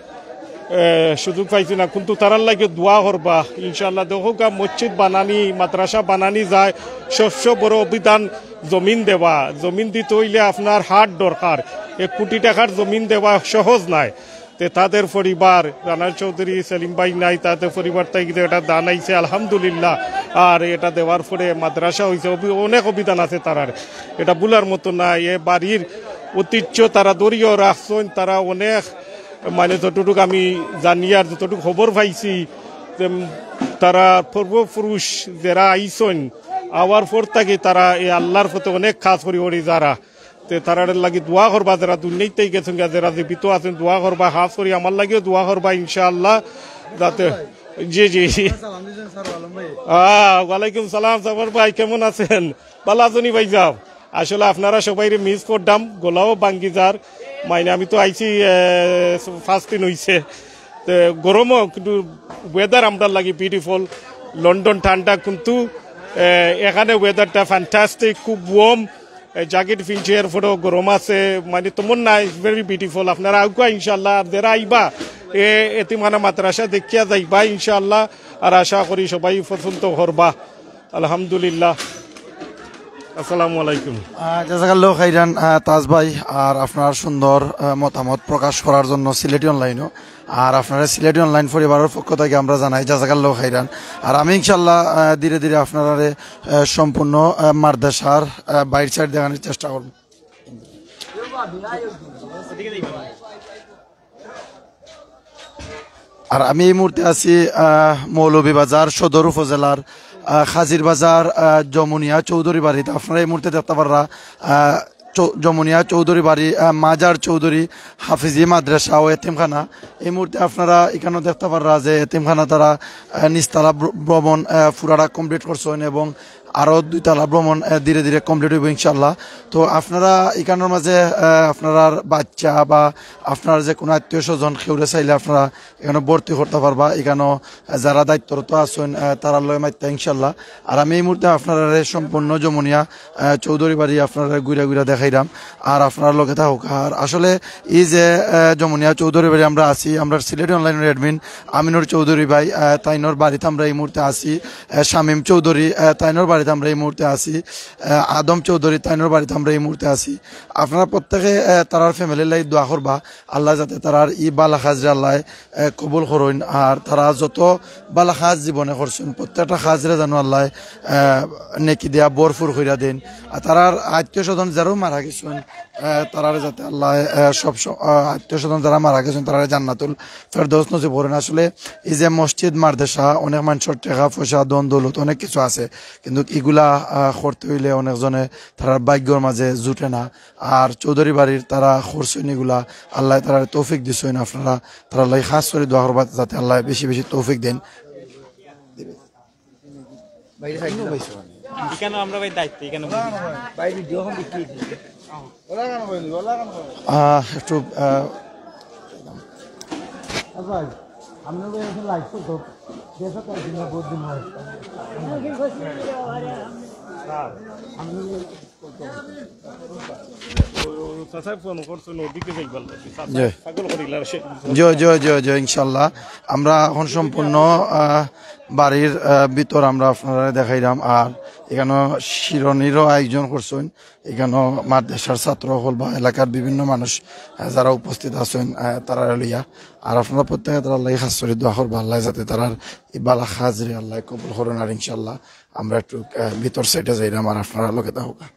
এ, সুযোগ পাইছইন না, কিন্তু তারার লাগি দোয়া করবা ইনশাআল্লাহ। দেখউক্কা, মসজিদ বানানি, মাদ্রাসা বানানি যায়, সবচেয়ে বড় অবদান জমিন দেওয়া। জমিন দিতে অইলে আপনার হাত দরকার, এক কোটি টাকার জমিন দেওয়া সহজ নায়। তে তাদের পরিবার, রানা চৌধুরী, সেলিম ভাই নাই, তাদের পরিবার থাকি কিন্তু এটা দান আইছে, আলহামদুলিল্লাহ। আর এটা দেওয়ার পরে মাদ্রাসা অইছে, অভি-, অনেক অবদান আছে তারার, এটা ভুলার মতো না। এ বাড়ির ঐতিহ্য তারা ধরিয়া রাখছইন, তারা অনেক, মানে, যতটুক আমি জানি আর যতটুক খবর পাইছি, যে, উম, তারা পূর্বপুরুষ যেরা আইছইন, আওয়ার পর থাকি তারা এই আল্লাহর পথে অনেক কাজ করি করি যারা তে তারার লাগি দোয়া করবা, যেরা দুনিয়া থাকি গেছইন গিয়া, যেরা জীবিত আছইন, দোয়া করবা, খাস করি আমার লাগিও দোয়া করবা, ইনশাআল্লাহ। যাতে, জি, জি, জি। আহ, ওয়ালাইকুম সালাম, সাবর ভাই, কেমন আছেন? ভালা আছইন নি ভাইসাব? আসলে আপনারা সবাইরে মিস করলাম, গলাও ভাঙ্গি যার। মানে, আমি তো আইছি, এ, পাঁচ দিন অইছে। তে গরমও, কিন্তু ওয়েদার আমরার লাগি বিউটিফুল। লন্ডন ঠান্ডা, কিন্তু, এ, এখানে ওয়েদারটা ফ্যান্টাস্টিক, খুব ওয়ার্ম। এ, জ্যাকেট পিনছি, এরপরেও গরম আছে, মানে, তেমন নাই, ভেরি বিউটিফুল। আপনারা আউক্কা ইনশাআল্লাহ, আর যেরা আইবা, এ, এতিমখানা মাদ্রাসা দেখিয়া যাইবা ইনশাআল্লাহ, আর আশা করি সবাই পছন্দ করবা। আলহামদুলিল্লাহ, আসসালামু আলাইকুম। আহ, জাজাকাল্লাহ খাইরান, আহ, তাজ ভাই, আর আপনার সুন্দর, আহ, মতামত প্রকাশ করার জন্য সিলেটি অনলাইনও। আর আপনারা সিলেটি অনলাইন পরিবারের পক্ষ থাকি আমরা জানাই জাজাকাল্লাহ খাইরান। আর আমি ইনশাআল্লাহ, আহ, ধীরে ধীরে আপনারারে, আহ, সম্পূর্ণ, আহ, মাদ্রাসার, আহ, বাইর সাইড দেখানোর চেষ্টা করব। আর আমি এই মুহূর্তে আছি, আহ, মৌলভীবাজার সদর উপজেলার, আহ, খাজির বাজার, আহ, যমুনিয়া চৌধুরী বাড়িতে। আপনারা এই মুহূর্তে দেখতা পাররা, আহ, চৌ-, যমুনিয়া চৌধুরী বাড়ি, আহ, মাজার চৌধুরী হাফিজি মাদ্রাসা ও এতিমখানা। এই মুহূর্তে আপনারা ইখানো দেখতা পাররা যে এতিমখানা তারা, আহ, নিচতলা ভ্র-, ভ্রমণ, আহ, পুরাটা complete করছইন এবং আরো দুইতলা ভ্রমণ, আহ, ধীরে ধীরে complete অইবো ইনশাআল্লাহ। তো আপনারা ইখানোর মাঝে, আহ, আপনারার বাচ্চা বা আপনার যে কুনু আত্মীয় স্বজন কেউরে চাইলে আপনারা ইখানো ভর্তি করতা পারবা। ইখানো যারা দায়িত্বরত আছইন, আহ, তারার লগে মাততা ইনশাআল্লাহ। আর আমি এই মুহূর্তে আপনারারে সম্পূর্ণ যমুনিয়া, আহ, চৌধুরী বাড়ি আপনারারে ঘুরা ঘুরা দেখাইরাম। আর আপনারা লগে থাকউক্কা। আর আসলে এই যে, আহ, যমুনিয়া চৌধুরী বাড়ি আমরা আছি, আমরা সিলেটি online-র admin আমিনুর চৌধুরী ভাই, আহ, তাইনর বাড়িত আমরা এই মুহূর্তে আছি। আহ, শামীম চৌধুরী, আহ, তাইনর বাড়িত আমরা এই মুহূর্তে আছি। আহ, আদম চৌধুরী, তাইনর বাড়িত আমরা এই মুহূর্তে আছি। আপনারা প্রত্যেকে, আহ, তারার family-র লাগি দোয়া করবা, আল্লায় যাতে তারার ই বালা কাজরে আল্লায়, আহ, কবুল করইন। আর তারা যত বালা কাজ জীবনে করছইন, প্রত্যেকটা কাজরে যেন আল্লায়, আহ, নেকি দিয়া ভরপুর কইরা দেইন। আর তারার আত্মীয় স্বজন যারাও মারা গেছইন, আহ, তারারে যাতে আল্লায়, আহ, সব স-, আহ, আত্মীয় স্বজন যারা মারা গেছইন, তারারে জান্নাতুল ফেরদৌস নসিব করইন। আসলে এই যে মসজিদ মাদ্রাসা, অনেক মানষর টেকা পয়সা, ধন দৌলত, অনেক কিছু আছে, কিন্তু ইগুলা, আহ, করতে অইলে অনেকজনে তারার ভাগ্যর মাঝে জুটে না। আর চৌধুরী বাড়ির তারা করছইন ইগুলা, আল্লায় তারারে তৌফিক দিছইন। আপনারা তারার লাগি খাস করি দোয়া করবা যাতে আল্লায় বেশি বেশি তৌফিক দেইন। বাইরে side দিলাম। এখানে আমরা ভাই দায়িত্ব, এখানে বসি। ভাই, ভিডিও এখন দেখি। আহ, একটু, আহ, আচ্ছা ভাই, আমরা ভাই এখন live করতে হবে। দেখো তো, একদিন না বহুত দিন হয়। আমরা চাচা ফোন করছেন, ওদিকে যাইবার লাগি। চাচা জি। ছাগল করিলার সে। জি, জি, জি, জি, ইনশাল্লাহ। আমরা এখন সম্পূর্ণ, আহ, বাড়ির, আহ, ভিতর আমরা আপনারারে দেখাইলাম। আর ইখানো শিরনিরও আয়োজন করছইন। ইখানো মাদ্রাসার ছাত্র অকল বা এলাকার বিভিন্ন মানুষ, আহ, যারা উপস্থিত আছইন, আহ, তারারে লইয়া। আর আপনারা প্রত্যেকে তারার লাগি খাস করি দোয়া করবা, আল্লায় যাতে তারার ই বালা কাজরে আল্লায় কবুল করইন। আর ইনশাল্লাহ আমরা একটু, আহ, ভিতর side-এ যাইলাম, আর আপনারা লগে থাকউক্কা।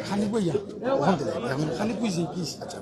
খানিক বইয়া। ওখান থেকে, এখন খানিক বইছি, please। আচ্ছা।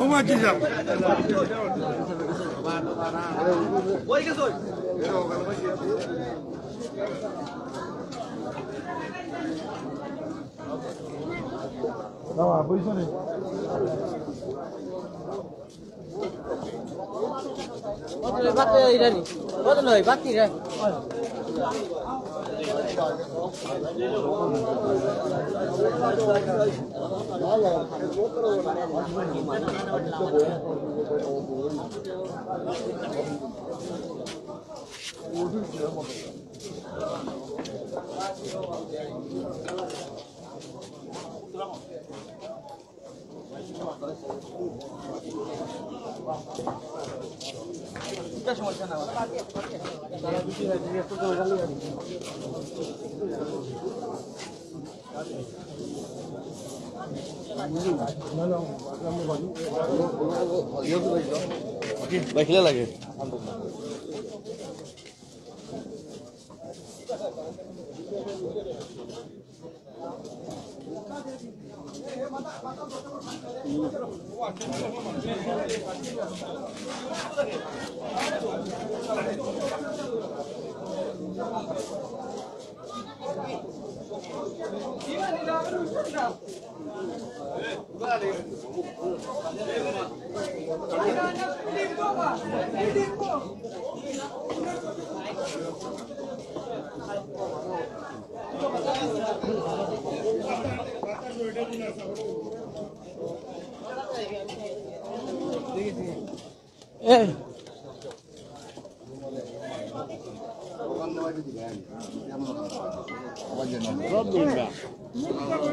ও মাঝি সাহেব। দেখিলে লাগে।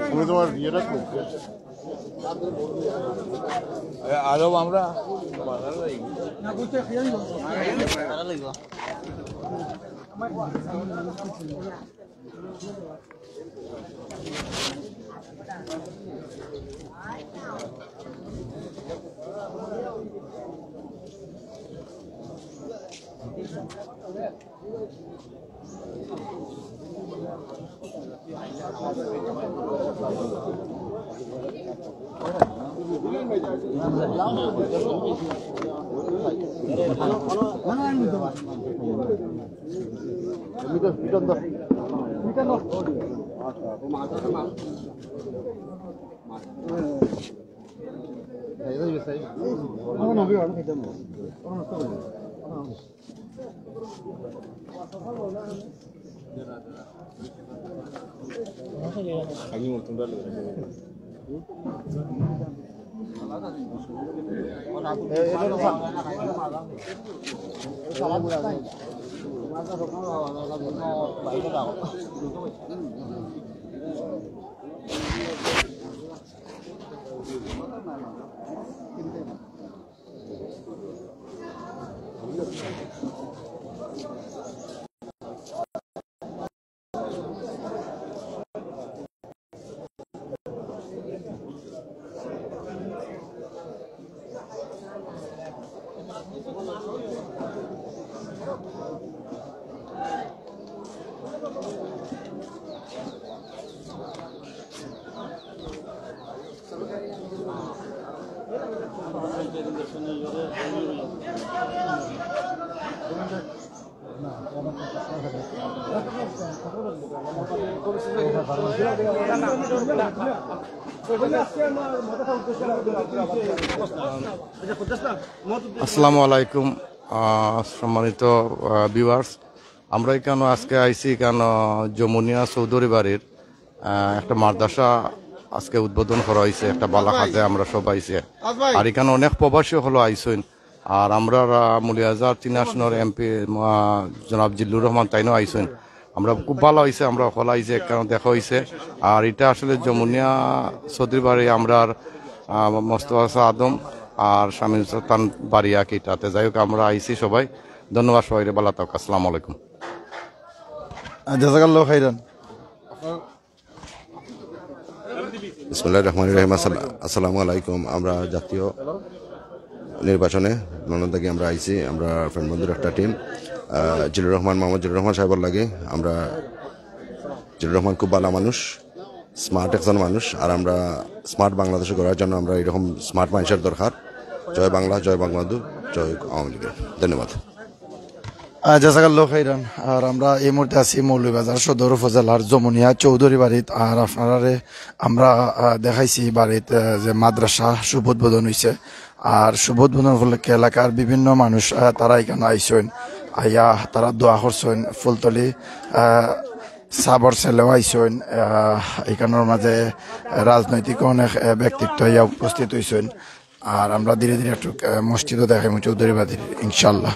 আমি তোমার ইয়েটা করছি। আরো আমরা বাজারে যাই। আসসালামু আলাইকুম, আহ, সম্মানিত, আহ, ভিউয়ার্স। আমরা এখানো আজকে আইছি, এখানো যমুনিয়া চৌধুরী বাড়ির, আহ, একটা মাদ্রাসা আজকে উদ্বোধন করা অইছে, একটা বালা কাজে আমরা সব আইছি। আর এখানো অনেক প্রবাসী অকলও আইছইন। আর আমরার, আহ, মৌলভীবাজার তিন আসনর এমপি, আহ, জনাব জিল্লুর রহমান তাইনও আইছইন। আমরা খুব ভালা অইছে, আমরা অকল আইছি, এখানো দেখা অইছে। আর ইটা আসলে যমুনিয়া চৌধুরী বাড়ি, আমরার, আহ, মোস্তফা আদম আর শামীম সুলতান বাড়ি আর কি ইটাতে। যাই হোক, আমরা আইছি সবাই। ধন্যবাদ সবাইরে, ভালা থাক, আসসালামু আলাইকুম। আহ, জাযাকাল্লাহু খাইরান। বিসমিল্লাহির রহমানির রহিম। আসসালা-, আসসালামু আলাইকুম। আমরা জাতীয় নির্বাচনে লন্ডন থাকি আমরা আইছি, আমরা ফ্রেন্ড বন্ধুর একটা টিম, আহ, জিল্লুর রহমান, মোহাম্মদ জিল্লুর রহমান সাহেবর লাগি। আমরা, জিল্লুর রহমান খুব ভালা মানুষ, স্মার্ট একজন মানুষ, আর আমরা স্মার্ট বাংলাদেশ গড়ার জন্য আমরা এরকম স্মার্ট মানুষের দরকার। জয় বাংলা, জয় বঙ্গবন্ধু, জয় আওয়ামী লীগের। ধন্যবাদ। আহ, জাযাকাল্লাহু খাইরান। আর আমরা এই মুহূর্তে আছি মৌলভীবাজার সদর উপজেলার যমুনিয়া চৌধুরী বাড়িত। আর আপনারারে আমরা, আহ, দেখাইছি বাড়িত, আহ, যে মাদ্রাসা শুভ উদ্বোধন অইছে। আর শুভ উদ্বোধন উপলক্ষে এলাকার বিভিন্ন মানুষ, আহ, তারা এখানো আইছইন, আইয়া তারা দোয়া করছইন। ফুলতলি, আহ, সাবর ছেলেও আইছইন, আহ, এখানোর মাঝে রাজনৈতিক অনেক, আহ, ব্যক্তিত্ব আইয়া উপস্থিত অইছইন। আর আমরা ধীরে ধীরে একটু, আহ, মসজিদও দেখাইমু চৌধুরী বাড়ির, ইনশাল্লাহ।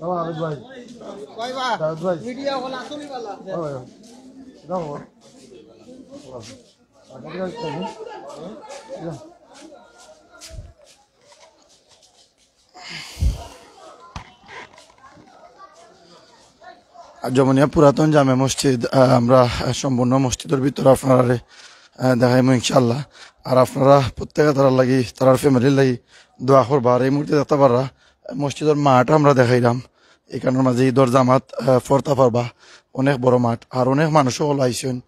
বাবা, আবেদ ভাই। ভাই বা, আবেদ ভাই। মিডিয়া অকল আসুনি বালা। ও ভাই, যাও। আর যমুনিয়া পুরাতন জামে মসজিদ, আহ, আমরা, আহ, সম্পূর্ণ মসজিদর ভিতর আপনারারে, আহ, দেখাইমু ইনশাআল্লাহ। আর আপনারা প্রত্যেকে তারার লাগি, তারার ফ্যামিলির লাগি দোয়া করবা। আর এই মুহূর্তে দেখতা পাররা, আহ, মসজিদর মাঠ আমরা দেখাইরাম। এখানোর মাঝে ঈদর জামাত, আহ, পড়তা পারবা। অনেক বড় মাঠ, আর অনেক মানুষও অকল আইছইন।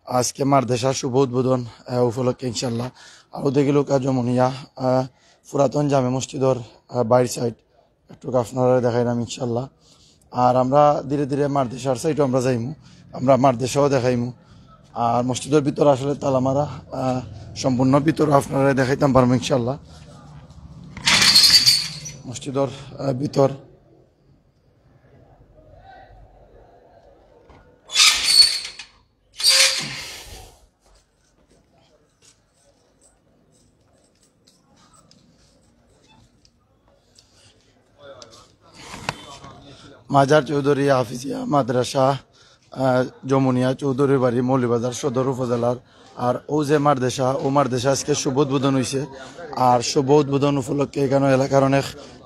আজকে মাদ্রাসার শুভ উদ্বোধন, আহ, উপলক্ষে ইনশাল্লাহ। আরও দেখিল কা যমুনিয়া, আহ, পুরাতন জামে মসজিদর, আহ, বাইর সাইড একটু আপনারারে দেখাইলাম ইনশাল্লাহ। আর আমরা ধীরে ধীরে মাদ্রাসার সাইডও আমরা যাইমু, আমরা মাদ্রাসাও দেখাইমু। আর মসজিদর ভিতর আসলে তালা মারা, আহ, সম্পূর্ণ ভিতর আপনারারে দেখাইতাম পারমু ইনশাল্লাহ। মসজিদর, আহ, ভিতর। মাজার চৌধুরী হাফিজিয়া মাদ্রাসা, আহ, যমুনিয়া চৌধুরীর বাড়ি, মৌলভীবাজার সদর উপজেলার। আর অউ যে মাদ্রাসা, অউ মাদ্রাসা আজকে শুভ উদ্বোধন অইছে। আর শুভ উদ্বোধন উপলক্ষে এখানো এলাকার অনেক,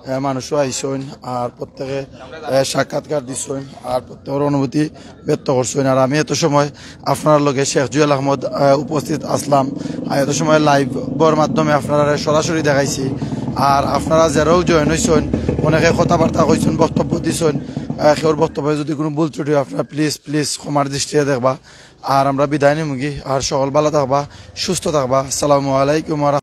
আহ, মানুষও আইছইন, আর প্রত্যেকে, আহ, সাক্ষাৎকার দিছইন, আর প্রত্যেকের অনুভূতি ব্যক্ত করছইন। আর আমি এত সময় আপনারার লগে শেখ জুয়েল আহমদ, আহ, উপস্থিত আছলাম। আর এত সময় লাইভর মাধ্যমে আপনারারে সরাসরি দেখাইছি। আর আপনারা যেরাও জয়েন অইছইন, অনেকে কথাবার্তা কইছইন, বক্তব্য দিছইন, আহ, কেউর বক্তব্যে যদি কুনু ভুল ত্রুটি অয়, আপনারা প্লিজ, প্লিজ ক্ষমার দৃষ্টিতে দেখবা। আর আমরা বিদায় নিমুগি। আর সকল ভালা থাকবা, সুস্থ থাকবা। আসসালামু আলাইকুম ওয়া